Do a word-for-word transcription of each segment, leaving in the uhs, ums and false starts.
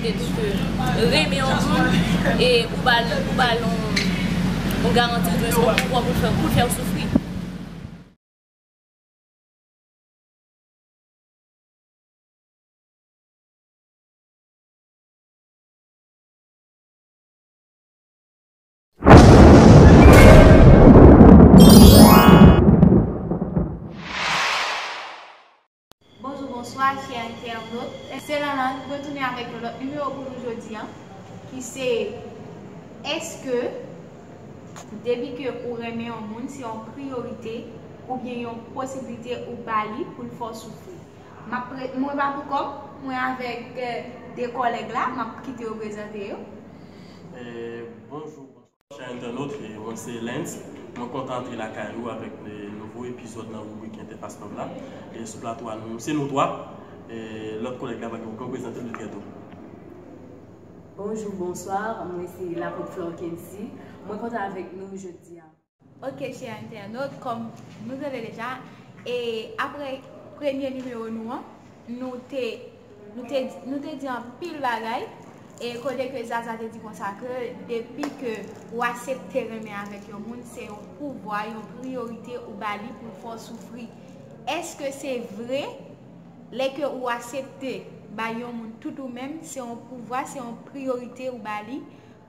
Ke renmen yon moun e ou ba l, ou ba l yon, yon garanti, ou dwe se yon pouvwa pou l fè, pou l fè w soufri. Bonjou, bonswa, chè entènot. Se Lanlann, m retounen avèk yon lòt nimewo pou nou jodi a, ki se, èske depi ke ou renmen yon moun, se yon priyorite oubyen yon posiblite ou ba li pou l fè w soufri? M ap pre-, mwen pa poukò m, mwen avèk, eh, de kòlèg la, m ap kite yo prezante yo. Eh, bonjou, bonjou. Chè entènot, e mwen se Lens. Mwen kontan antre lakay ou avèk, e, nouvo epizòd nan ribrik Entèfas Love la. E sou plato a, nou, se nou twa. E lòt kòlèg la, pa gen okenn, prezante l trè tou. Bonjou, bonswa, mwen se Lapot Florkency. Mwen kontan avèk nou jodi a. Ok, chè entènot, kòm nou tande deja, e apre premye nimewo nou an, nou te, nou te, nou te di anpil bagay, e kote ke Zaza te di konsa ke depi ke ou aksepte renmen avèk yon moun, se yon pouvwa, yon priyorite ou ba li pou l fè w soufri. Èske se vre, lè ke ou aksepte bay yon moun tout ou menm, se yon pouvwa, se yon priyorite ou ba li,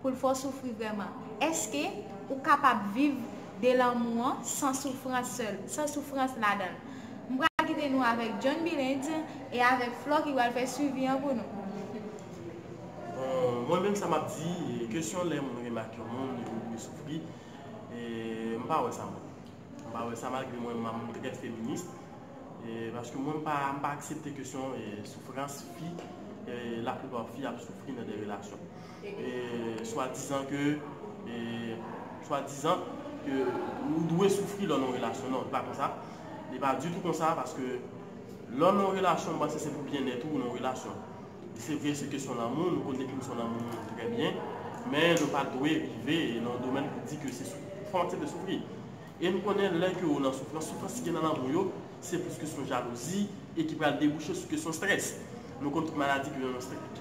pou l fè w soufri vrèman? Èske ou kapab viv de lanmou an san soufrans sèl, san soufrans ladan l? M pral kite nou avèk John Billens e avèk Flò ki pral fè swivi an pou nou. Bon, mwen menm sa m ap di, kesyon lè moun renmen ak yon moun, li dwe soufri, e m pa wè sa mwen. M pa wè sa, malgre mwen, m, m trè feminis. E, paske mwen, m pa, m pa aksepte kesyon, e, soufrans fi, e, laplipa fi ap soufri nan de relasyon. E, swadizan ke, e, swadizan ke ou dwe soufri lè w nan yon relasyon. Non, li pa konsa. Li pa ditou konsa, paske lè w nan yon relasyon, m panse se pou byennèt ou nan yon relasyon. Se vre, se kesyon lanmou, nou konn definisyon lanmou trè byen, men nou pa dwe rive nan yon domèn pou di ke se sou, fò w aksepte soufri. E nou konnen lè ke w nan soufrans, soufrans ki gen nan lanmou yo, se plis kesyon jalouzi e ki pral debouche sou kesyon strès. Nou konn tout maladi ke,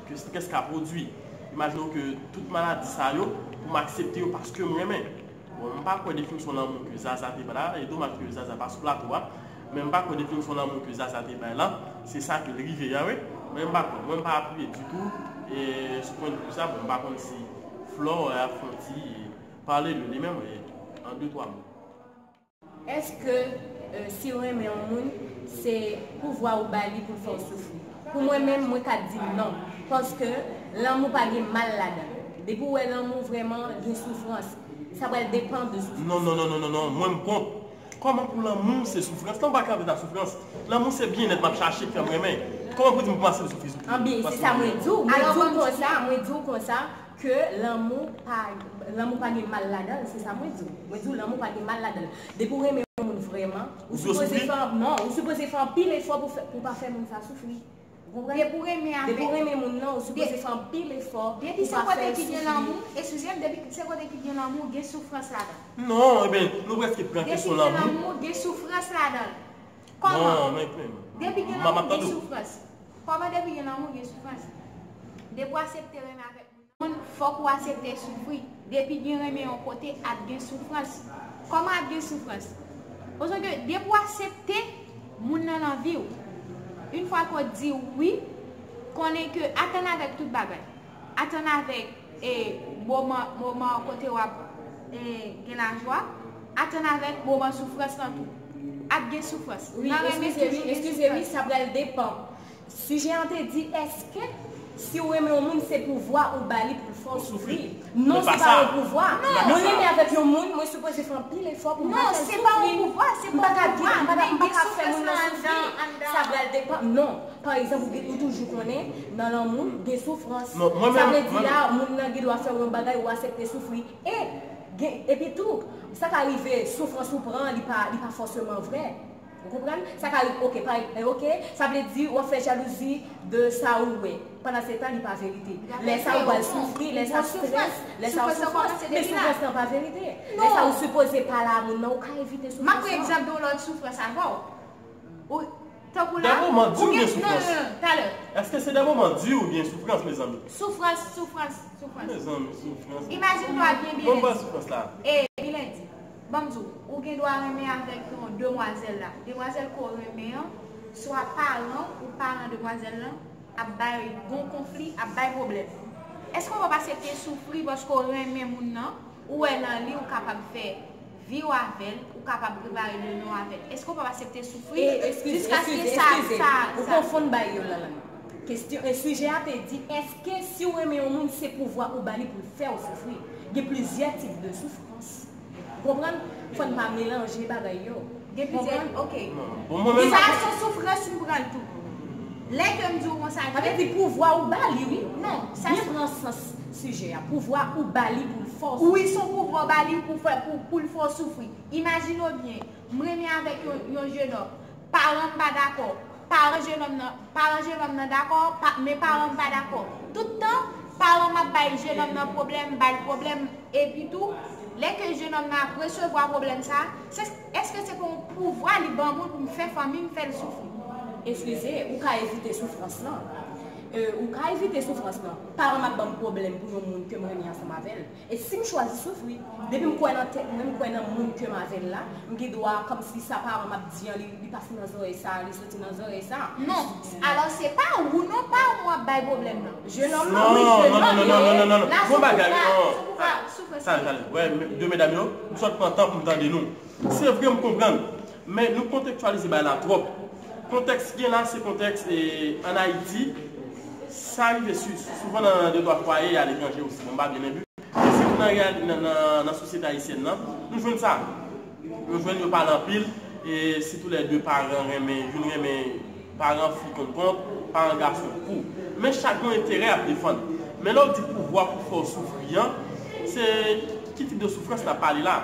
ke strès ka pwodui. Imajine w ke tout maladi sa yo, pou m aksepte yo paske m renmen. Bon, m pa kwè definisyon lanmou ke Zaza te bay la, e domaj ke Zaza pa sou plato a, men m pa kwè definisyon lanmou ke Zaza te bay la, se sa ke l rive a, wi. Men m pa kwè, mwen m pa apiye ditou, e sou pwennvi sa, bon, m pa konn si Flò ap fè yon ti pale de li menm, e, an de twa mo. Èske, e, si w renmen yon moun, se pouvwa ou ba li pou l fè w soufri? Pou mwen menm, mwen ka di non. Paske lanmou pa gen mal ladan l. Depi w wè lanmou vrèman gen soufrans, sa pral depann de soufrans. Non, non, non, non, non, non. Mwen, m kont. Kòman pou lanmou se soufrans? Lanmou pa ka antre nan soufrans. Lanmou se byennèt m ap chache, k fè m renmen. Kòman pou di m pou m aksepte soufri? Anben, se sa mwen di w. Mwen di w konsa, mwen di w konsa, ke lanmou pa, lanmou pa gen mal ladan l, se sa mwen di w. Mwen di w, lanmou pa gen mal ladan l. Depi w renmen yon moun vrèman, ou sipoze fè, non, ou sipoze fè anpil efò pou fè, pou pa fè moun sa soufri. Ou konprann? Depi w renmen avèk, depi w renmen moun nan, ou sipoze fè anpil efò pou pa fè l soufri. Depi se kote ki gen lanmou, eskize m, depi se kote ki gen lanmou, gen soufrans ladan l. Non, ebyen, nou prèske pran kesyon lanmou. Depi gen lanmou, gen soufrans ladan l. Kòman? Non, men, men, depi gen lanmou, gen soufrans. Kòman depi gen lanmou, gen soufrans? Depi w aksepte renmen avèk moun, fòk ou aksepte soufri. Depi gen renmen yon kote, ap gen soufrans. Kòman ap gen soufrans? Paske depi w aksepte moun nan nan vi w, yon fwa ke w di wi, konnen ke atann avèk tout bagay. Atann avèk, e, moman, moman kote w ap, e, gen lajwa. Atann avèk moman soufrans lan tou. Ap gen soufrans. Wi, eskize wi, eskize wi, sa pral depann. Sijè an te di, èske si w renmen yon moun, se pouvwa ou ba li pou l fè w soufri? Non, se pa yon pouvwa. Mwen renmen avèk yon moun, mwen sipoze fè anpil efò pou m pa fè l soufri. Non, se pa yon pouvwa, se pa yon pouvwa, men gen soufrans lan anndan. Sa pral depann. Non. Pa egzanp, ou gen, ou toujou konnen, nan lanmou, gen soufrans. Sa vle di la, moun nan gen dwa fè w yon bagay, ou aksepte soufri. E, gen, epi tou, sa ka rive, soufrans ou pran, li pa, li pa fòseman vrè. Ou konprann? Sa ka rive, ok, pa, e, ok, sa vle di, w ap fè jalouzi de sa ou wè. Pandan se tan, li pa verite. Lè sa ou pral soufri, lè sa strès, lè sa ou soufrans, men soufrans lan pa verite. Lè sa ou sipoze pale a moun nan, ou ka evite soufrans lan. M ap pran egzanp de yon lòt soufrans avè w. Ou, Tankou la, dè moman di oubyen soufrans? Non, non, non, talè. Èske se dè moman di oubyen soufrans, mezanmi? Soufrans, soufrans, soufrans. Mezanmi, soufrans. Imajine twa byen, Bilendi. Bon, bon, soufrans la. E, Bilendi, ban m di w, ou gen dwa renmen avèk yon demwazèl la. Demwazèl ke w renmen an, swa paran ou paran demwazèl lan ap bay gon konfli, ap bay pwoblèm. Èske w p ap aksepte soufri paske w renmen moun nan? Ou wè nan li ou kapab fè vi w avè l, ou kapab prepare demen w avè l. Èske w p ap aksepte soufri jiskaske sa, sa, sa? Ou konfonn bagay yo, Lanlann. Kesyon, e sijè a te di, èske si w renmen yon moun, se pouvwa ou ba li pou l fè w soufri? Gen plizyè tip de soufrans. Ou konprann? Fò n pa melanje bagay yo. Gen plizyè, ok. Bon, mwen menm. Sa se yon soufrans m pran l tou. Lè ke m di w konsa, sa vle di pouvwa ou ba li, wi. Non, sa byen pran sans sijè a. Pouvwa ou ba li pou l fè w soufri. Wi, se yon pouvwa w ba li pou fè, pou, pou l fè w soufri. Imajine w byen, m renmen avèk yon, yon jenòm. Paran m pa dakò. Paran jenòm nan, paran jenòm nan dakò, pa, men paran m pa dakò. Tout tan, paran m ap bay jenòm nan pwoblèm, bay l pwoblèm. Epi tou, lè ke jenòm nan ap resevwa pwoblèm sa, se, èske se pa yon pouvwa li ban mwen pou m fè fanmi m fè l soufri? Eskize, ou ka evite soufrans lan. E, ou ka evite soufrans lan. Paran m ap ban m pwoblèm pou yon moun ke m renmen ansanm avè l. E si m chwazi soufri, depi m kwè nan tèt mwen, m kwè nan moun ke m avè l la, m gen dwa, kòmsi sa paran m ap di an, li, li pase nan zòrèy sa, li soti nan zòrèy sa. Non, alò se pa ou non, pa ou w ap bay pwoblèm nan. Jenòm nan, wi, jenòm nan. Non, non, non, non, non, non, non. Gon bagay, non. Talè, talè. Wè, de medam yo, m sot pran tan pou m tande nou. Se vre, m konprann. Men nou kontektyalize bagay la twòp. Kontèks ki gen la, se kontèks, e, ann Ayiti, sa rive sou, souvan nan de twa fwaye, aletranje osi. Bon, m pa byen nan bi. Men sitou nan reyal-, nan, nan, nan sosyete ayisyèn nan, nou jwenn sa. Nou jwenn yo pale anpil, e sitou lè de paran renmen, youn renmen paran fi kont kont, paran gason pou. Men chak gen yon enterè y ap defann. Men lè w di pouvwa pou fè w soufri an, se ki tip de soufrans n ap pale la?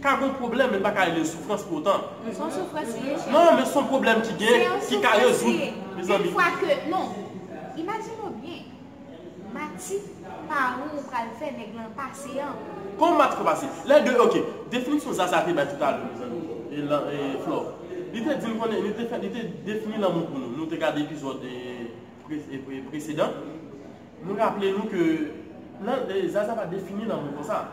Ka gen yon pwoblèm, men l pa ka rele soufrans pou otan. Se yon soufrans li ye, chè. Non, men se yon pwoblèm ki gen, ki ka rezoud, mezanmi. Yon fwa ke, non, imajine w byen. Mati paran w pral fè nèg lan pase an. Kòman mati fè pase? Lè de, ok. Definisyon Zaza te bay toutalè, mezanmi. E lan, e Flò. Li te di n konnen, li te fè, li te defini lanmou pou nou. Nou te gade epizòd, e, pre-, e, pre-, presedan. Nou raple nou ke lan, e, Zaza pa defini lanmou konsa.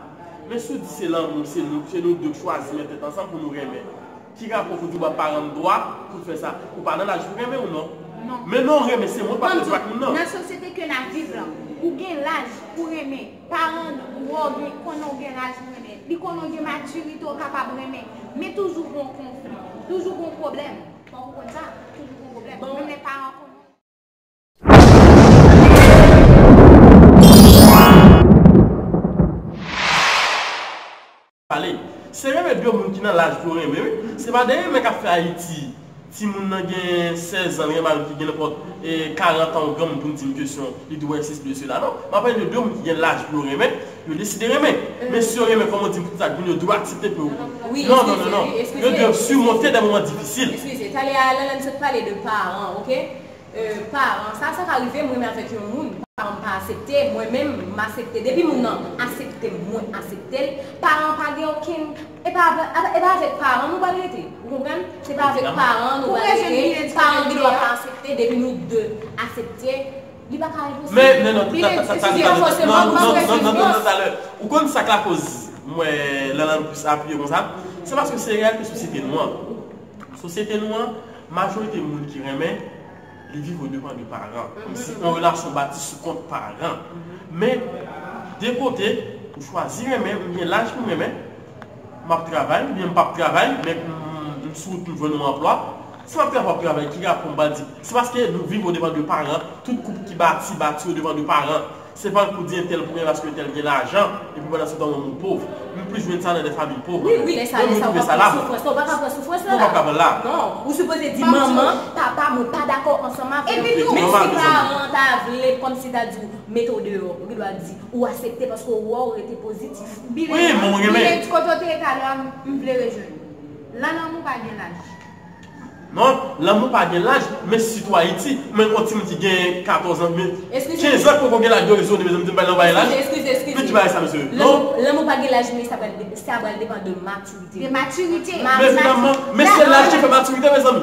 Men si w di se lanmou, se nou, se nou de k chwazi met tèt ansanm pou nou renmen. Ki rapò pou di w ba paran m dwa pou l fè sa? Ou pa nan laj pou renmen ou non? Non. Men non renmen se mwen pa fè dwa ak moun nan. Nan sosyete ke n ap viv lan, ou gen laj pou renmen. Paran ou wè w gen, konnen w gen laj pou renmen. Li konnen w gen matirite w kapab renmen. Men toujou gon konfli, toujou gon pwoblèm. Fòk ou konn sa, toujou gon pwoblèm. Menm lè paran konnen w pale. Se renmen de moun ki nan laj pou yo renmen, wi. Se pa de renmen k ap fè Ayiti. Timoun nan gen sèz an, gen madanm ki gen nenpòt, e, karant an, yon granmoun pou n di m kesyon, li di w ensis de sela. Non, m ap pale de de moun ki gen laj pou yo renmen, yo deside renmen. Men si yo renmen, kòman w di m tout sa k vin, yo dwe aksepte pou yo. Non, non, non, non. Yo dwe simonte de moman difisil. Eskize, talè a, Lanlann sot pale de paran, ok? E, paran, sa, sa ka rive, mwen menm avèk yon moun, paran m pa aksepte, mwen menm, m aksepte. Depi moun nan aksepte m, mwen aksepte l, paran pa gen okenn, e pa, e pa avèk paran nou pral rete. Ou konprann? Se pa avèk paran nou pral rete, paran gen dwa pa aksepte, depi nou de aksepte, li pa ka enposib. Men, men non, talè, talè, talè, talè. Ou konn sa k lakoz mwen, Lanlann plis apiye konsa? Se paske se reyalite sosyete nou an. Sosyete nou an, majorite moun ki renmen, li viv o depan de paran. Kòmsi yon relasyon bati sou kont paran. Men, de kote, ou chwazi renmen, m gen laj pou m renmen, m ap travay, oubyen m p ap travay, men m, m sou wout m jwenn yon anplwa. Si m ap travay, m ap travay, ki rapò m pral di? Se paske nou viv o depan de paran, tout koup ki bati, bati o depan de paran. Se pa pou di entèl pou gen paske entèl gen lajan, epi pandan se tan ou menm ou pòv. M plis jwenn sa nan de fanmi pòv. Wi, wi, lè sa, lè sa, ou pa pran soufrans la, ou pa ka pran soufrans la. Non, ou pa ka pran la. Non, ou sipoze di manman, papa, mwen pa dakò ansanm avè w. Men si paran ta vle, kòmsi ta di w, mete w deyò, ou gen dwa di, ou aksepte paske ou wè w rete pozitif. Wi, men ou renmen. Bilet, kote w te ye talè a, m vle rejwenn. Lan lanmou pa gen laj. Non, lanmou pa gen laj, men sitou Ayiti, men yon timoun ki gen katòz an, men kenz an poko gen laj de rezone, mezanmi, di m bay lanmou pa gen laj. Eskize, eskize, eskize. Men ki bagay sa, mesye? Non. Lanmou pa gen laj, men sa pral, sa pral depann de matirite. De matirite. Men evidaman, men se laj ki fè matirite, mezanmi.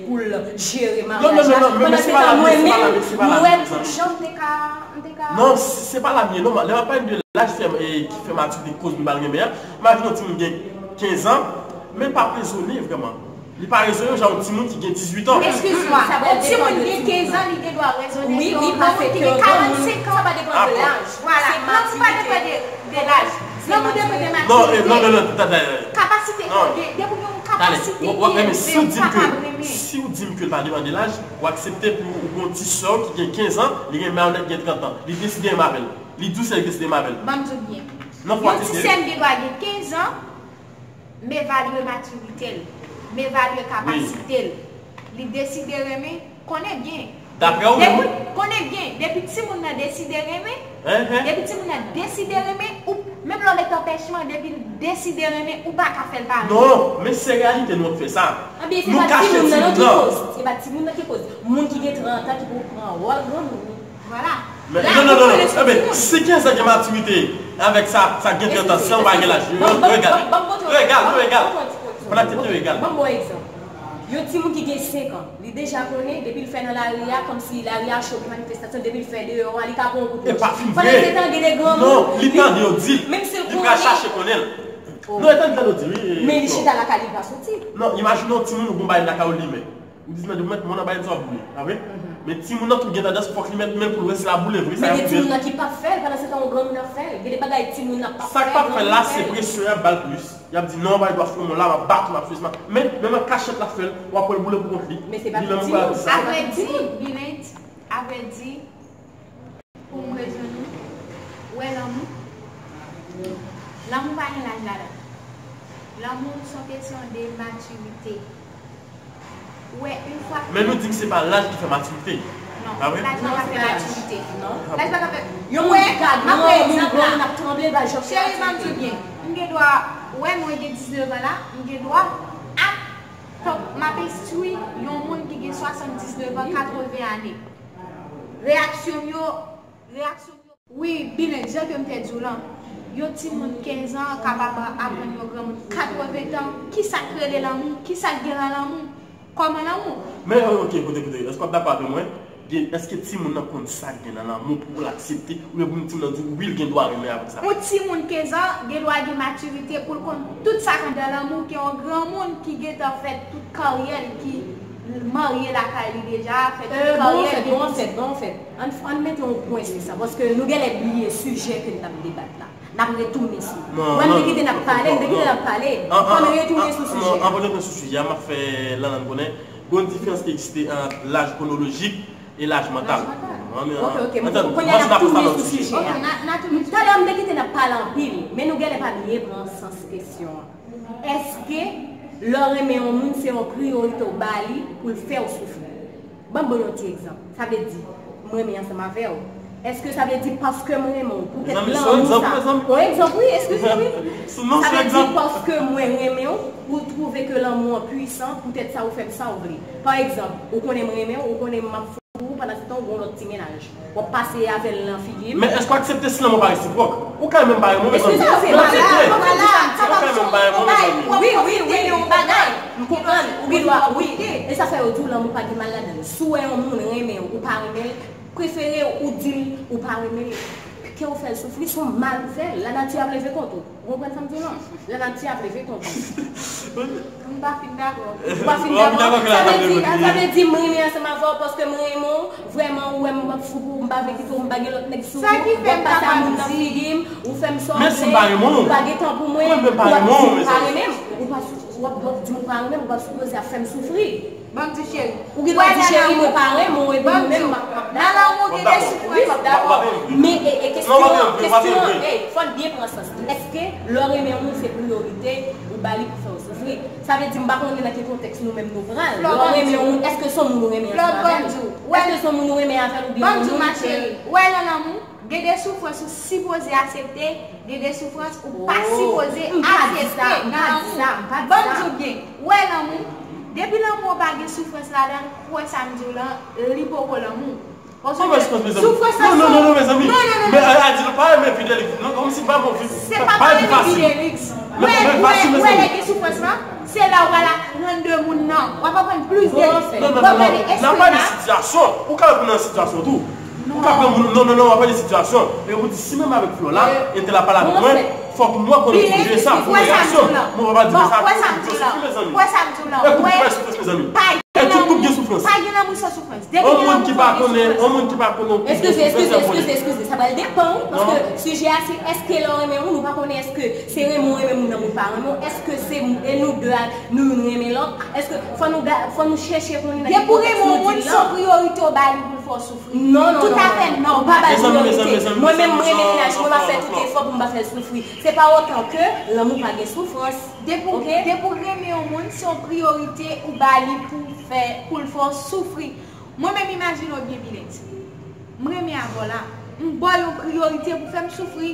pou l jere maryaj la. Non, non, non, non, men, men se pa la, men se pa la, men se pa la, men se pa la. M wè tout jan m te ka, m te ka. Non, se, se pa la m ye, non, lè m ap pale de laj ki fè, e, ki fè matirite koz m pa renmen an, imajine yon timoun gen kenz an, men l p ap rezone vrèman. Li pa rezone jan yon timoun ki gen dizuit an. Eskize m, yon timoun gen kenz an, li gen dwa rezone ke yon granmoun ki gen karannsenk an. Sa pa depann de laj. Vwala, lanmou pa depann de, de laj. Lanmou depann de matirite. Non, eh, non, non, non, ta, ta, ta. Kapasite, de, depi w gen yon kapasite ki elve, w kapab renmen. Si w di m ke l pa depann de laj, w aksepte pou ou gen yon ti sè w ki gen kenz an, li gen mayonèt gen trant an. Li deside renmen avè l. Li di w se li deside renmen avè l. Ban m di w byen. Yon ti sè m gen dwa gen kenz an, m evalye matirite l, m evalye kapasite l. Li deside renmen, konnen byen. Daprè ou menm? Depi, konnen byen, depi timoun nan deside renmen, depi timoun nan deside renmen, ou, menm lè w met anpèchman, depi l deside renmen, ou pa ka fè l pa renmen. Non, men se reyalite nou ap fè sa. Anben, se pa timoun nan non ki koz. Se pa timoun nan ki koz. Moun ki gen trant an ki pou pran wòl granmoun. Vwala. Men, non, non, non, non. Enben, si kenz an gen matirite avèk sa, sa gen trant an, si an pa gen laj. Yo egal. Yo egal, yo egal. Fò n aksepte yo egal. Ban m ba w egzanp. Yon timoun ki gen senk an, li deja konnen, depi l fè nan lari a, kòmsi lari a cho, gen manifestasyon, depi l fè deyò a, li ka pran yon kout wòch. E pa fin vre. Pandan se tan, gen de granmoun. Non, li tande yo di l. Menm si l konnen. Li pral chache konnen l. Non, e tande, tande yo di l, wi. Men li chita lakay li, li pa soti. Non, imajine yon timoun ou gon bagay lakay ou limen. Ou di timoun nan, mèt men w nan bagay sa w ap boule, pa vre? Men timoun nan tou gen tandans fòk li mèt men l pou l wè si l ap boule vre, sa rive. Men gen timoun nan ki p ap fè l, pandan se tan yon granmoun ap fè l. Gen de bagay timoun nan p ap fè, granmoun fè l. Sa k p ap fè l la, se presyon y ap ba l plis. Y ap di, "Non, w pa gen dwa fè mwen la, m ap bat ou, m ap fè sa." Men, menm an kachèt l ap fè l, w ap wè l boule pou kont li. Men se pa tout timoun. Avrèdi, Binet, avrèdi, pou m rezon nou, ou wè lanmou? Lanmou pa gen laj ladan l. Lanmou se yon kesyon de matirite. Ou wè, yon fwa. Men nou di ke se pa laj ki fè matirite. Non, laj pa ka fè matirite. Non. Laj pa ka fè. Yon moun ki ka gran, yon moun gran, moun ap tranble, l pa janm fè matirite. Cheri, ban m di w byen. M gen dwa, ou wè mwen gen diznèf an la, m gen dwa ap, tank m ap enstwi yon moun ki gen swasanndiznèf an, katreven ane. Reyaksyon m yo, reyaksyon m yo. Wi, Binet, jan ke m te di w lan, yon timoun kenz an kapab aprann yon granmoun katreven tan kisa k rele lanmou, kisa k gen nan lanmou, kòman lanmou. Men, ok, koute, koute, èske w ap dakò avè mwen? Gen, èske timoun nan konn sa k gen nan lanmou pou l aksepte, oubyen pou timoun nan di wi, l gen dwa renmen avèk sa? Yon timoun kenz an gen dwa gen matirite pou l konn tout sa k anndan lanmou ke yon granmoun ki gentan fè tout karyè l, ki marye lakay li deja, fè tout karyè l, gen pitit. Bon, anfèt, bon, anfèt, bon, anfèt. Ann, ann mete yon pwen sou sa, paske nou genlè bliye sijè ke n t ap debat la. N ap retounen sou li. Wè, m te kite n ap pale, m te kite n ap pale. Fò n retounen sou sijè a. Anvan n retounen sou sijè a, m ap fè Lanlann konnen, gon diferans ki egziste ant laj kwonolojik e laj mantal. Laj mantal. Ok, ok, kounye a n ap tounen sou sijè a. Talè a m te kite n ap pale anpil, men nou genlè pa byen pran sans kesyon an. Èske lè w renmen yon moun, se yon priyorite w ba li pou l fè w soufri? Ban m ba w yon ti egzanp. Sa vle di, m renmen ansanm avè w. Èske sa vle di paske m renmen w, poutèt lanmou sa? Yon egzanp, wi, eskize, wi. Sa vle di paske mwen renmen w, ou twouve ke lanmou an pwisan, poutèt sa ou fè m sa ou vle. Pa egzanp, ou konnen m renmen w, ou konnen m ap fou, pandan se tan ou gon lòt ti mennaj. W ap pase avè l nan figi m. Men èske w aksepte si lanmou pa resipwòk? Ou ka renmen m pa renmen w, men eskize, se malad, ou ka renmen m pa renmen w, mezanmi. Wi, wi, wi, yon bagay. M konprann, ou gen dwa, wi. E sa fè yo di w lanmou pa gen mal ladan l. Si w wè yon moun renmen w, ou pa renmen l, prefere ou di l ou pa renmen l. Ke w fè l soufri, se yon mal ou fè l. Lanati ap leve kont ou. Ou konprann sa m di w lan? Lanati ap leve kont ou. M pa fin dakò. Ou pa fin dakò? Sa vle di, sa vle di m renmen ansanm avè w paske m renmen w. Vrèman, ou wè m ap fou pou ou, m pa vle kite w, m pa gen lòt nèg sou ou. W ap pase a moun nan figi m, ou fè m sa w vle, ou pa gen tan pou mwen, ou ap di m ou pa renmen m, ou pa, w ap, w ap di m ou pa renmen m, ou pa sipoze ap fè m soufri. Ban m di cheri. Ou gen dwa di cheri, mwen pa renmen w, epi mwen menm m ap, m ap dakò. Nan lanmou gen de soufrans. Wi, m ap dakò. Men, e, e kesyon an, kesyon an, ey, fò n byen pran sans li. Èske lè w renmen yon moun, se priyorite ou ba li pou fè w soufri? Sa vle di, m pa konnen nan ki kontèks nou menm nou pral. Lè w renmen yon moun, èske se yon moun ou renmen ansanm avè l? Èske se yon moun ou renmen avè l oubyen yon moun ke... Ban m di w, ma chérie, ou wè nan lanmou, gen de soufrans ou sipoze aksepte, gen de soufrans ou pa sipoze aksepte nan lanmou. Ban m di w byen, ou wè lanmou, depi lanmou an pa gen soufrans ladan l, kwè sa m di w lan, li poko lanmou. Kòman soufrans, mezanmi? Soufrans la. Non, non, non, non, mezanmi. Non, non, non. Men a di nou pa renmen Fidelix. Non, kòmsi pa bon fi. Se pa pa renmen Fidelix. Men, men fasil, mezanmi. Lè gen soufrans la, se la ou pral aprann de moun nan. W ap aprann plis de li. Non, non, non, non. N ap pale de sitiyasyon. Ou ka pran nan sitiyasyon tou. Ou ka pran moun, non, non, non, w ap pale de sitiyasyon. E ou di, si menm avèk Flò la, entèl la pale avèk mwen, fòk mwen konn pou jere sa, pou reyaksyon. Mwen pa di sa, pou soufri, mezanmi. Epi ou pa soufrans, mezanmi. E tout koup gen soufrans. Pa gen lanmou san soufrans. Depi gen lanmou, fò gen soufrans. On moun ki pa konnen, on moun ki pa konnen, eskize, eskize, eskize, eskize. Sa pral depann, wi, paske sijè a se èske lè w renmen moun, ou pa konnen èske se renmen w renmen moun nan, moun pa renmen w, èske se e nou de a, nou youn renmen lòt, èske fò nou ga-, fò nou chèche konnen nan ki kontèks nou di l lan. Depi w renmen yon moun, se yon priyorite w ba li pou l fè w soufri. Non, non, non, non. Toutafè nòmal. Ou pa ba l priyorite. Mezanmi, mezanmi, mezanmi, mezanmi, mezanmi. Mwen menm, mwen renmen menaj mwen, m ap fè tout efò pou m pa fè l soufri. Se pa otan ke lanmou pa gen soufrans. Depi w, depi w renmen yon moun, se yon priyorite ou ba li pou fè, pou l fè w soufri. Mwen menm, imajine w byen, Bilet. M renmen avè w la. M ba w yon priyorite pou fè m soufri.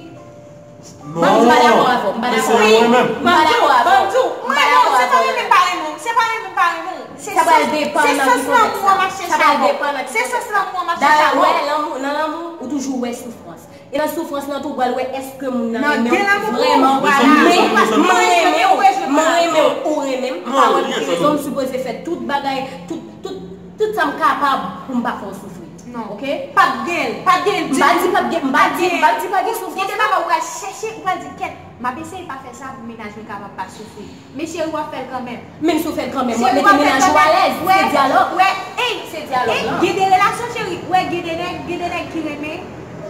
Non. Ban m di w, m pa dakò avè w. M pa dakò avè w. M pa dakò avè w. M pa dakò avè w. Ban m di w, m renmen w. Se pa renmen m pa renmen w. Se pa renmen m pa renmen w. Se sans, se sans lanmou an m ap chèche avè w. Se sans lanmou an m ap chèche avè w. Dayè, wè, lanmou, nan lanmou, ou toujou wè soufrans. E nan soufrans lan tou, ou pral wè èske moun nan renmen w vrèman. Men, mwen renmen w, mwen renmen w, ou renmen m, ou pa wè m ki rezon m sipoze fè tout bagay, tout, tout, tout sa m kapab pou m pa fè w soufri. Non. Oke? P ap gen l, p ap gen l ditou. M pa di p ap gen, m pa di, m pa di pa gen soufrans. Gen de bagay ou pral chèche, ou pral di, kèt, m ap eseye pa fè sa pou mennaj mwen kapab pa soufri. Men cheri, w ap fè l kanmenm. Menm si w fè l kanmenm, w ap mete mennaj ou alèz. Se dyalòg. Se dyalòg lan. Gen de relasyon, cheri, w wè, gen de nèg, gen de nèg ki renmen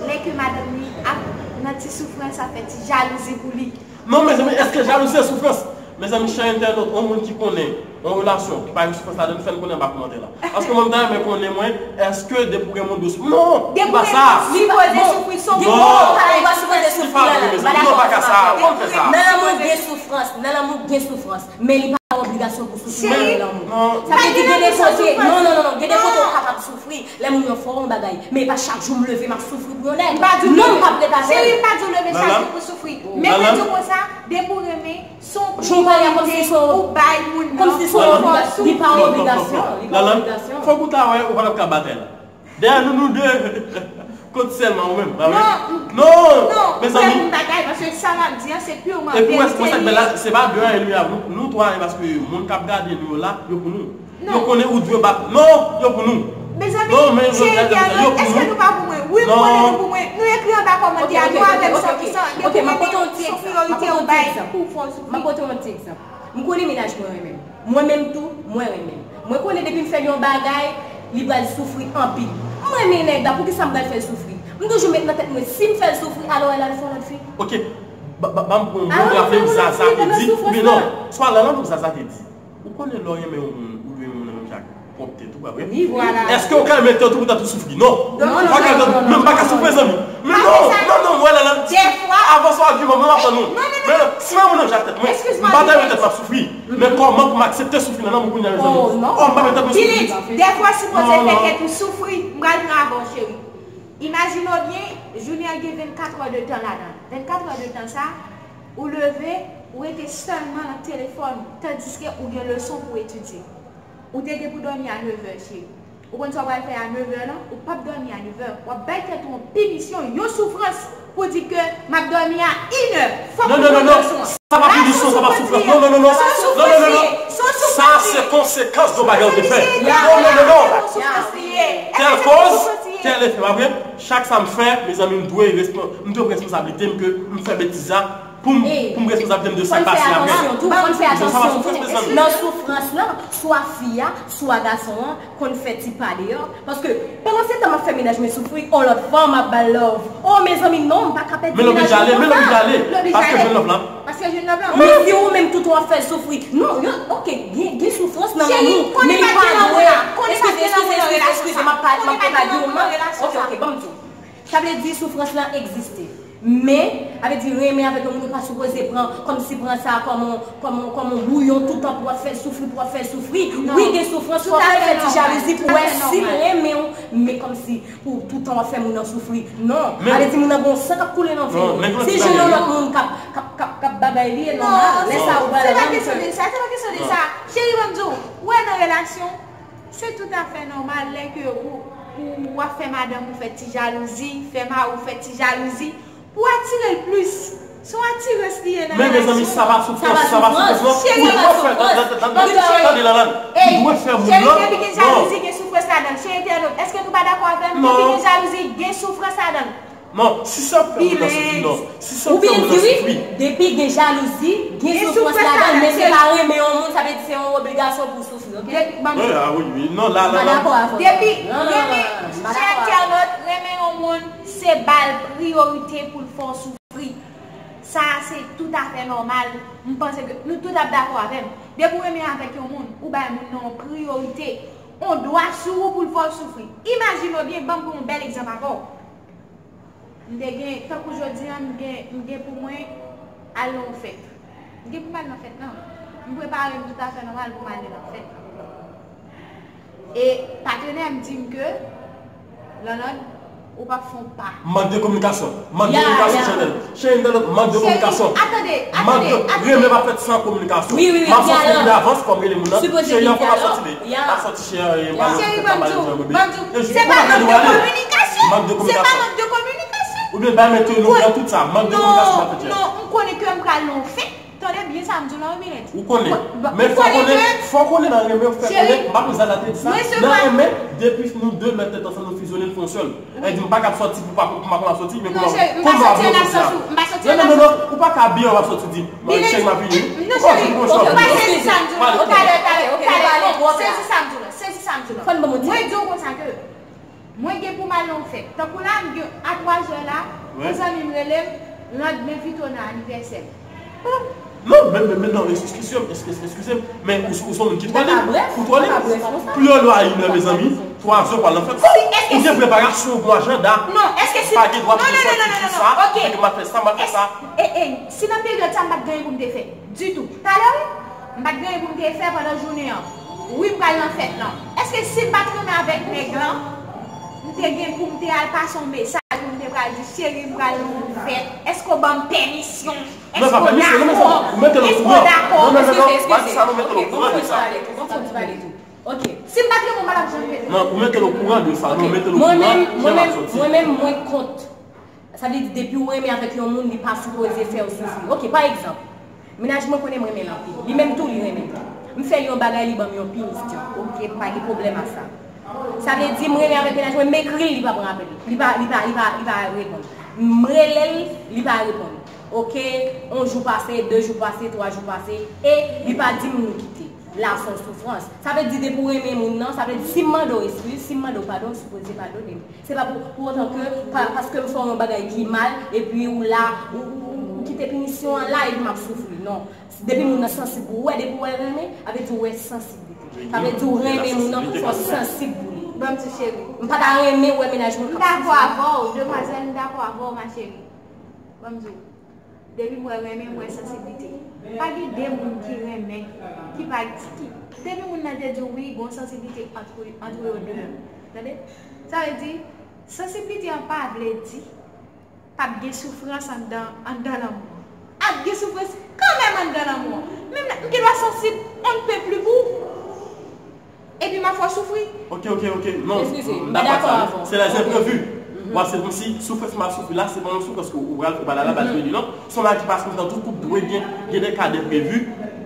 lè ke madanm li ap nan ti soufrans, ap fè ti jalouzi pou li. Non, mezanmi, èske jalouzi se soufrans? Mezanmi, chè entènot, yon moun ki konnen yon relasyon ki pa gen soufrans ladan l, fè n konnen anba kòmantè la. Paske mwen, m ta renmen konnen, mwen, èske depi w gen moun dous, non, se pa sa. Depi w gen moun, sipoze soufri, se yon gwo pawòl. Ou pa sipoze soufri nan lanmou. Non, pa ka sa. Kòman fè sa? Nan lanmou gen soufrans, nan lanmou gen soufrans. Men li pa obligasyon pou soufri nan lanmou. Sa vle di gen de kote, non, non, non, non, gen de kote ou kapab soufri lè moun nan fè w yon bagay. Men e pa chak jou m leve m ap soufri pou yon nèg. Non, m p ap ret avè l. Cheri, m pa di w leve chak jou pou soufri. Men mwen di w konsa, depi w renmen, se yon priyorite ou bay moun nan. Kòmsi se yon obliga-, li pa obligasyon, li pa obligasyon. Fòk ou ta wè, ou pa t ap ka batay la. Dèyè nou, nou de. Kot sèlman ou menm, pa vre? Non, non, mezanmi. Ou fè moun bagay, paske sa m ap di an, se pirman verite li ye. Epi ou wè, sa k bèl la, se pa de a, e nou, nou twa, e paske moun k ap gade nou yo la, yo pou nou. Yo konnen ou dwe bat. Non, yo pou nou. Mezanmi, cheri, èske nou pa pou mwen? Wi, m konnen nou pou mwen. Nou ekri anba kòmantè a, nou avè m san pou san. Depi w renmen, se yon priyorite ou bay pou w fè w soufri. M ap pote yon ti egzanp. M konnen mennaj mwen renmen m. Mwen menm tou, mwen renmen l. Mwen konnen depi m fè l yon bagay, li pral soufri anpil. M renmen nèg la, poukisa m pral fè l soufri? M toujou met nan tèt mwen, si m fè l soufri, alò l al fè yon lòt fi. Ok, ba, ba, ban m pran yon bon raple m Zaza te di. Oubyen non, swa Lanlan pou Zaza te di. Ou konnen lè w renmen yon moun, ou dwe renmen yon moun nan menm jan ak pwòp tèt ou, pa vre? Èske ou ka renmen tèt ou pou tèt ou soufri? Non. Ou pa ka, men m pa ka soufri, mezanmi. Men non, non, non, wè la, la. Avanse w agiman, mwen m ap tann ou. Men si mwen menm jan ak tèt mwen, m pa ta renmen tèt m ap soufri. Men kòman pou m aksepte soufri nan lanmou kounye a, mezanmi? Oh, m pa renmen tèt mwen soufri. Dèfwa sipoze fè tèt ou soufri. M pral pran avè w, cheri. Imajine w byen, jounen an gen vennkat è de tan ladan l. Vennkat è de tan sa, ou leve, ou rete sèlman nan telefòn ou, tandiske ou gen leson pou w etidye. Ou te gen pou dòmi a nevè, cheri. Ou konn sa w pral fè a nevè lan? Ou p ap dòmi a nevè. W ap bay tèt ou yon pinisyon, yon soufrans, pou di ke m ap dòmi a inè. Fòk ou pran leson an. Sa pa pinisyon, sa pa soufrans. Non, non, non, non. Se yon soufrans li ye. Se yon soufrans li ye. Sa se konsekans de yon bagay ou te fè. Non, non, non, non. Tèl kòz, tèl efè, pa vre? Chak sa m fè, mezanmi, m dwe respo-, m dwe pran responsablite m ke m fè betiz la pou m, pou m responsablite m de sa k pase apre. Fò n fè atansyon tou, fò n fè atansyon tou. Nan soufrans lan, swa fi a, swa gason an, konn fè ti pa deyò. Paske, pandan se tan m ap fè mennaj mwen soufri, on lòt fanm ap ba l love. Oh, mezanmi, non, m pa ka pèdi mennaj mwen konsa. Men l oblije ale, men l oblije ale. Paske jwenn love lan. Paske jwenn love lan. Men si ou menm tout ou ap fè l soufri. Non, yo, ok, gen, gen soufrans nan lanmou, men li pa dwe. Eskize, eskize, eskize, eskize, m ap pa, m ap kontak ou, m ap. Ok, ok, ban m di w. Sa vle di soufrans lan egziste. Men, sa vle di renmen avèk yon moun ou pa sipoze pran, kòmsi pran sa kòm on, kòm on, kòm on bouyon toutan pou w ap fè l soufri, pou w ap fè l soufri. Wi, gen soufrans, fò w fè ti jalouzi pou w wè si l renmen w, men kòmsi pou toutan w ap fè moun nan soufri. Non, sa vle di moun nan gen yon san k ap koule nan venn li. Si l jwenn yon lòt moun k ap, k ap, k ap, k ap bagay li, e nòmal. Lè sa a ou pral rann kè. Non, se pa kesyon de sa, se pa kesyon de sa. Cheri, ban m di w, ou wè nan relasyon, se toutafè nòmal lè ke ou pou w ap fè madanm ou fè ti jalouzi, fè mari w fè ti jalouzi, pou w atire l plis. Se yon atirans li ye nan relasyon. Men mezanmi, sa pa soufrans, sa pa soufrans, non. Cheri, ou dwe fè, tande, tande, tande, Lalane. Ou dwe fè moun nan. Cheri, depi gen jalouzi, gen soufrans ladan l. Cheri entènot, èske nou pa dakò avè m? Depi gen jalouzi, gen soufrans ladan l. Non, si sa ap fè moun nan soufri, non. Si sa ap fè moun nan soufri. Depi gen jalouzi, gen soufrans ladan l, men se pa renmen yon moun, sa vle di se yon obligasyon pou w soufri, ok? Wi, a wi, wi. Non, la, la, la. Depi renmen, chè entènot, renmen yon moun, se ba l priyorite pou l fè w soufri. Sa a se toutafè nòmal. M panse ke nou tout ap dakò avè m. Depi w renmen avèk yon moun, ou bay moun nan yon priyorite, yon dwa sou ou pou l fè w soufri. Imajine w byen, ban m pran yon bèl egzanp avè w. M te gen, tankou jodi a, m gen, m gen pou mwen al nan yon fèt. M gen pou m al nan fèt lan. M prepare m toutafè nòmal pou m ale nan fèt lan. E patnè m di m ke, Lanlande, ou p ap fè yon pa. Mank de kominikasyon. Mank de kominikasyon, Chanel. Cheri, Chanel, mank de kominikasyon. Atande, atande, atande. Renmen pa fèt san kominikasyon. Wi, wi, wi. M ap sòti deyò avans, fò m rele moun nan. Cheri, an fò m ap sòti de. M ap sòti, cheri, m pa nan fèt, m pa nan fèt, bebe. Se pa mank de kominikasyon. Se pa mank de kominikasyon. Oubyen bay mete nou nan tout sa. Mank de kominikasyon, m ap fèt, cheri. Non, non, m konnen ke m pral nan yon fèt. Tande byen sa m di w la, wi, Milet. Ou konnen. Men fò konnen, fò konnen nan renmen, fè konnen, m pa konn Zaza te di sa. Nan renmen, depi nou de mèt tèt ansanm, nou fizyone, nou fè yon sèl. E di m pa kab sòti pou pa, pou m pa konn ap sòti, men kòman, kòman w ap di w konsa? Non, non, non, non, ou pa ka abiye w ap sòti di, cheri, m ap vini. Non, cheri, ou pa sezi sa m di w la. Talè, talè, talè, sezi sa m di w la, sezi sa m di w la. Mwen di w konsa ke mwen gen pou m al nan yon fèt. Tankou la, m gen a twa zè la, yon zanmi m rele m, Lanlande, m envite w nan anivèsè m. Non, men, men, men non, eskize m, eskize, eskize m, men ou, ou se yon moun ki twò lib, ou twò lib. Pli yo lwa inè, mezanmi, twa zè w pral nan fèt. Ou gen preparasyon, ou gen ajanda. Non, èske si, pa gen dwa pou sòti di sa, m ap fè sa, m ap fè sa. E, e, si nan peryòd sa, m pa t gen anyen pou m te fè. Ditou. Talè, wi. M pa t gen anyen pou m te fè pandan jounen an. Wi, m pral nan fèt lan. Èske si m pa t renmen avèk nèg lan, m te gen pou m te al pase yon mesaj pou m te pral di, cheri, m pral nan yon fèt. Èske w ban m pèmisyon? Èske w dakò? Èske w dakò? Eskize, eskize. Eskize, eskize. Bon, fò di pale tou. Bon, fò di pale tou. Ok. Si m pa t renmen w, m pa t ap janm rele w. Non, ou mete l okouran de sa, non, mete l okouran, jan l ap sòti. Mwen menm, mwen menm, mwen kont. Sa vle di, depi w renmen avèk yon moun, li pa sipoze fè w soufri. Ok, pa egzanp, mennaj mwen konnen m renmen l anpil. Li menm tou, li renmen m. M fè li yon bagay, li ban m yon pinisyon. Ok, m pa gen pwoblèm ak sa. Sa vle di, m renmen avèk mennaj mwen, m ekri l, li pa pran apèl. Li pa, li pa, li pa, li pa reponn. M rele l, li pa reponn. Ok, yon jou pase, de jou pase, twa jou pase, e li pa di m nou kite. La, se yon soufrans. Sa vle di, depi w renmen moun nan, sa vle di, si m mande w eskiz, si m mande w padon, w sipoze padone m. Se pa pou, pou otan ke, pa, paske m fè w yon bagay ki mal, epi ou la, ou, ou, ou, ou kite pinisyon an la, epi m ap soufri. Non. Depi moun nan sansib pou ou, wè, depi w wè l renmen, sa vle di ou wè sansiblite. Sa vle di ou renmen moun nan, fò w sansib pou li. Ban m di cheri. M pa ta renmen wè mennaj mwen k ap soufri. M dakò avè w, demwazèl, m dakò avè w, ma chérie. Ban m di w. Depi m wè renmen, m wè sansiblite. Pa gen de moun ki renmen, ki pa, ki, depi moun nan te di w wi, gon sansiblite ant, ant yo de. Tande? Sa vle di, sansiblite an pa vle di p ap gen soufrans anndan, anndan lanmou an. Ap gen soufrans kanmenm anndan lanmou an. Menm lè, m gen dwa sansib on ne peut plus pou ou. Epi m ap fè w soufri. Ok, ok, ok. Non, m dakò ak sa. Se les imprévus. Ou wè, se kòmsi soufrans m ap soufri la, se pa yon soufrans ke ou pral, ou pral al la baz, li non. Se yon bagay ki pase nan tout koup, dwe gen, gen de ka de enprevi.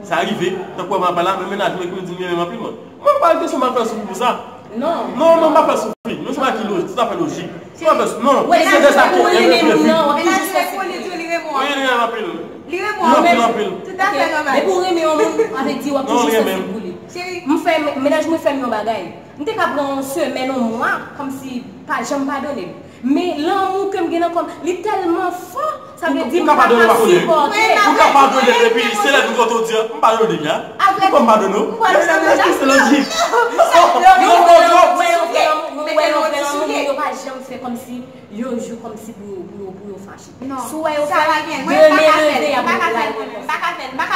Sa rive, tankou wè m ap pale la, men mennaj mwen ki di m renmen m anpil, mwen. Mwen pa kesyon m ap fè soufri pou sa. Non. Non, non, m pa fè soufri. Men se yon bagay ki lojik, toutafè lojik. M pa fè soufri. Non, se de sa ki enprevi. Mennaj mwen konnen tou li renmen w anpil. Wi, li renmen m anpil. Li renmen w anpil. Anpil, anpil. Toutafè nòmal. Depi w renmen yon moun, sa vle di w ap toujou sansib pou li. Cheri. M fè, mennaj mwen fè m yon bagay. M te ka pran yon semèn, yon mwa, kòmsi pa janm padone m. Men lanmou ke m gen nan kò m, li tèlman fò, sa vle di m pa ka sipòte. Ou ka padone, epi se lè nou kote w di, m padone li a. Ou pa m padone w. Èske se lojik? Non, non, non, non. Mwen yon vrè lanmou, mwen wè yon vrè lanmou, men yo pa janm fè kòmsi yon jou kòmsi pou yo, pou yo, pou yo fache. Si w wè yo fè, demen leve y ap reprann.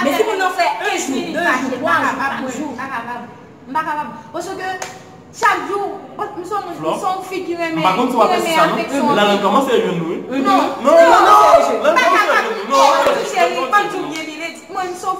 Men si moun nan fè yon jou, de jou, twa jou, kat jou. M pa kapab. Paske chak jou, m se yon moun, m se yon fi ki renmen, ki renmen afeksyon. Lalane kòmanse jwenn nou, wi. Non, non, non, non, Lalane kòmanse jwenn nou. Non, cheri, pa di w byen, Milady. Mwen, m se yon